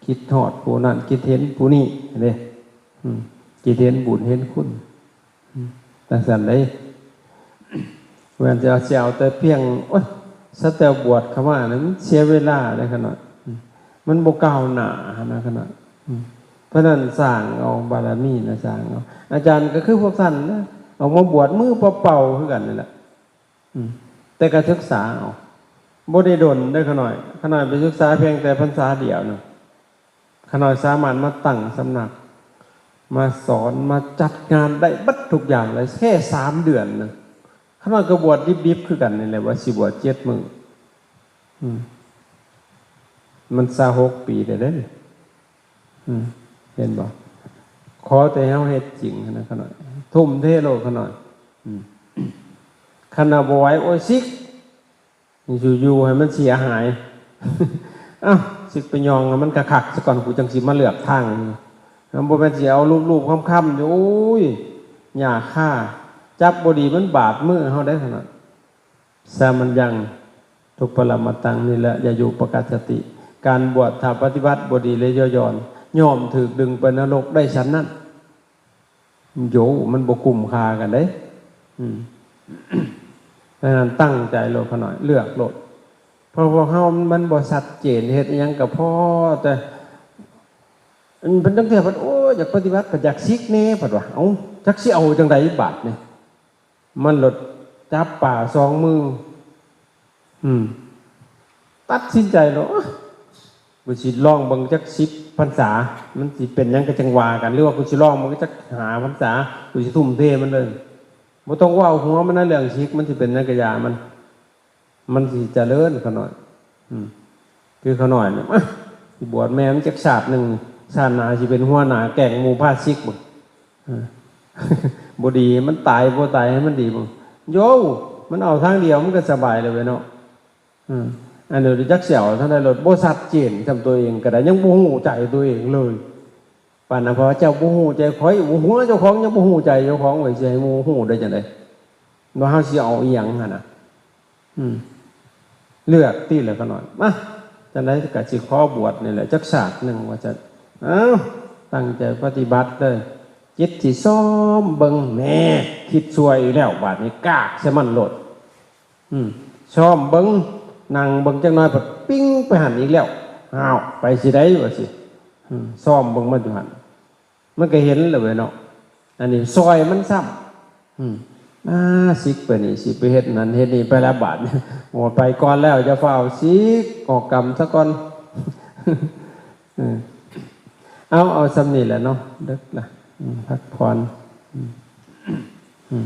ຄິດຮອດຜູ້ນັ້ນ ຄິດເຫັນຜູ້ນີ້ເດ້ ອືມ ຄິດເຫັນບຸນເຫັນຄຸນ. ອືມ ຈັ່ງຊັ້ນເດ້ ແມ່ນຈະເອົາ ຊິເອົາແຕ່ພຽງ ໂອ້ຍ ສັກແຕ່ບວດເຂົ້າມານະ ມັນເສຍເວລາເດ້ຂະນ້ອຍ ອືມ ມັນບໍ່ກ້າວໜ້າຫັ້ນນະຂະນ້ອຍ ອືມ ເພາະນັ້ນສ້າງເອົາບາລະມີນະ ສ້າງເອົາ. ອາຈານກໍຄືພວກທ່ານນະ ອອກມາບວດມືເປົ່າໆຄືກັນນີ້ແຫຼະ ອືມ ແຕ່ກໍສຶກສາເອົາ ບໍ່ໄດ້ດົນເດ້ຂະນ້ອຍ ຂະນ້ອຍໄປສຶກສາພຽງແຕ່ພັນສາດຽວນະ ຂະນ້ອຍສາມາດມາຕັ້ງສຳນັກ ມາສອນ ມາຈັດງານໄດ້ເບິດທຸກຢ່າງເລີຍ ແຄ່ສາມເດືອນນະ ຂະນ້ອຍກໍບວດດິບໆຄືກັນນີ້ແຫຼະ ວ່າຊິບວດເຈັດມື້ ອືມ ມັນຊາວຫົກປີແລ້ວເດ້ ອືມ ເຫັນບໍ່? ຂໍແຕ່ເຮົາເຮັດຈິງຫັ້ນນະຂະນ້ອຍ ທຸ່ມເທໂລດຂະນ້ອຍ ອືມ ຄັນວ່າບໍ່ໄຫວ ໂອ້ຍ ສິກ ຢູ່ໆໃຫ້ມັນເສຍຫາຍ ເອົ້າ ສິກໄປຍ່ອງໃຫ້ມັນຄັກໆຊະກ່ອນ ກູຈັ່ງຊິມາເລືອກທາງ ມັນບໍ່ແມ່ນຊິເອົາລູບໆຄຳໆຢູ່ ໂອ້ຍ ຫຍ້າຄາ ຈັບບໍ່ດີມັນບາດມືເຮົາໄດ້ຂະນ້ອຍ. ສາມັນຍັງ ທຸບປະລະມັດຕັງ ນິລະຍາຍຸປະກັດສະຕິ ການບວດຖ້າປະຕິບັດບໍ່ດີ ແລະ ຍໍ້ຢອນ ຍ່ອມຖືກດຶງໄປນະລົກໄດ້ຊັ້ນນັ້ນ ໂຢ ມັນບໍ່ກຸ້ມຄ່າກັນເດ້ ອືມ ສະນັ້ນຕັ້ງໃຈໂລດຂະນ້ອຍ ເລືອກໂລດ ເພາະພວກເຮົາມັນບໍ່ຊັດເຈນ ເຮັດອີ່ຫຍັງກໍພໍແຕ່ ເປັນຈັ່ງເທື່ອພັດ ໂອ້ຍ ຢາກປະຕິບັດ ພັດຢາກສິກແດ່ ພັດວ່າ ເອົ້າ ຈັກຊິເອົາຈັ່ງໃດບາດນີ້ ມັນໂລດຈັບປາສອງມື ອືມ ຕັດສິນໃຈໂລດ ໂອ້ຍ ກູຊິລອງເບິ່ງຈັກສິບພັນສາ ມັນຊິເປັນຫຍັງກໍຈັ່ງວ່າກັນ ຫຼືວ່າກູຊິລອງເບິ່ງຈັກຫ້າພັນສາ ກູຊິທຸ່ມເທມັນເລີຍ ບໍ່ຕ້ອງເວົ້າຫົວມັນນະ ເລື່ອງສິກ ມັນຊິເປັນຫຍັງກໍຢ່າມັນ ມັນຊິຈະເລີນຂະນ້ອຍ ອືມ ຄືຂະນ້ອຍນີ້ ມາ ຊິບວດແມ່ມັນຈັກຊາດໜຶ່ງ ຊາດໜ້າຊິເປັນຫົວໜ້າແກ້ງໝູ່ພາສິກເບິ່ງ ເອີ ບໍ່ດີ ມັນຕາຍບໍ່ຕາຍໃຫ້ມັນດີເບິ່ງ ໂຢ ມັນເອົາທາງດຽວ ມັນກໍສະບາຍແລ້ວເວີຍເນາະ ອືມ ອັນນີ້ຈັກຊິເອົາທາງໃດໂລດ ບໍ່ຊັດເຈນ ຈຳຕົວເອງກໍໄດ້ ຍັງບໍ່ຮູ້ໃຈຕົວເອງເລີຍ ປານນັ້ນ ເພາະວ່າເຈົ້າບໍ່ຮູ້ໃຈຂ້ອຍ ຫົວເຈົ້າຂອງຍັງບໍ່ຮູ້ໃຈເຈົ້າຂອງ ໄວ້ຊິໃຫ້ໝູ່ຮູ້ໄດ້ຈັ່ງໃດ ວ່າເຮົາຊິເອົາອີ່ຫຍັງຫັ້ນນະ ອືມ ເລືອກຕິລະຂະນ້ອຍ ມາ ຈັ່ງໃດກໍຊິຂໍບວດນີ້ແຫຼະ ຈັກຊາດໜຶ່ງວ່າຊັ້ນ ເອົ້າ ຕັ້ງໃຈປະຕິບັດເດີ ຈິດຊິຊອມເບິ່ງ ແໝ ຄິດຊົ່ວອີກແລ້ວ ບາດນີ້ກາກໃສ່ມັນໂລດ ອືມ ຊອມເບິ່ງ ນັ່ງເບິ່ງຈັກໜ້ອຍ ພັດປິງໄປຫັ້ນອີກແລ້ວ ອ້າວ ໄປຊິໄດວ່າຊີ້ ອືມ ຊອມເບິ່ງມັນຢູ່ຫັ້ນ ມັນກໍເຫັນແລ້ວເວີຍເນາະ ອັນນີ້ຊ່ອຍມັນຊ້ຳ ອືມ ອາ ສິກໄປນີ້ ຊິໄປເຮັດນັ້ນເຮັດນີ້ໄປລະບາດ ໂອ້ ໄປກ່ອນແລ້ວ ຢ່າຟ້າວສິກ ອອກກຳຊະກ່ອນ ເອີ ເອົາ ເອົາສ່ຳນີ້ແຫຼະເນາະ ເດິກລະ ອືມ ພັກຜ່ອນ ອືມ.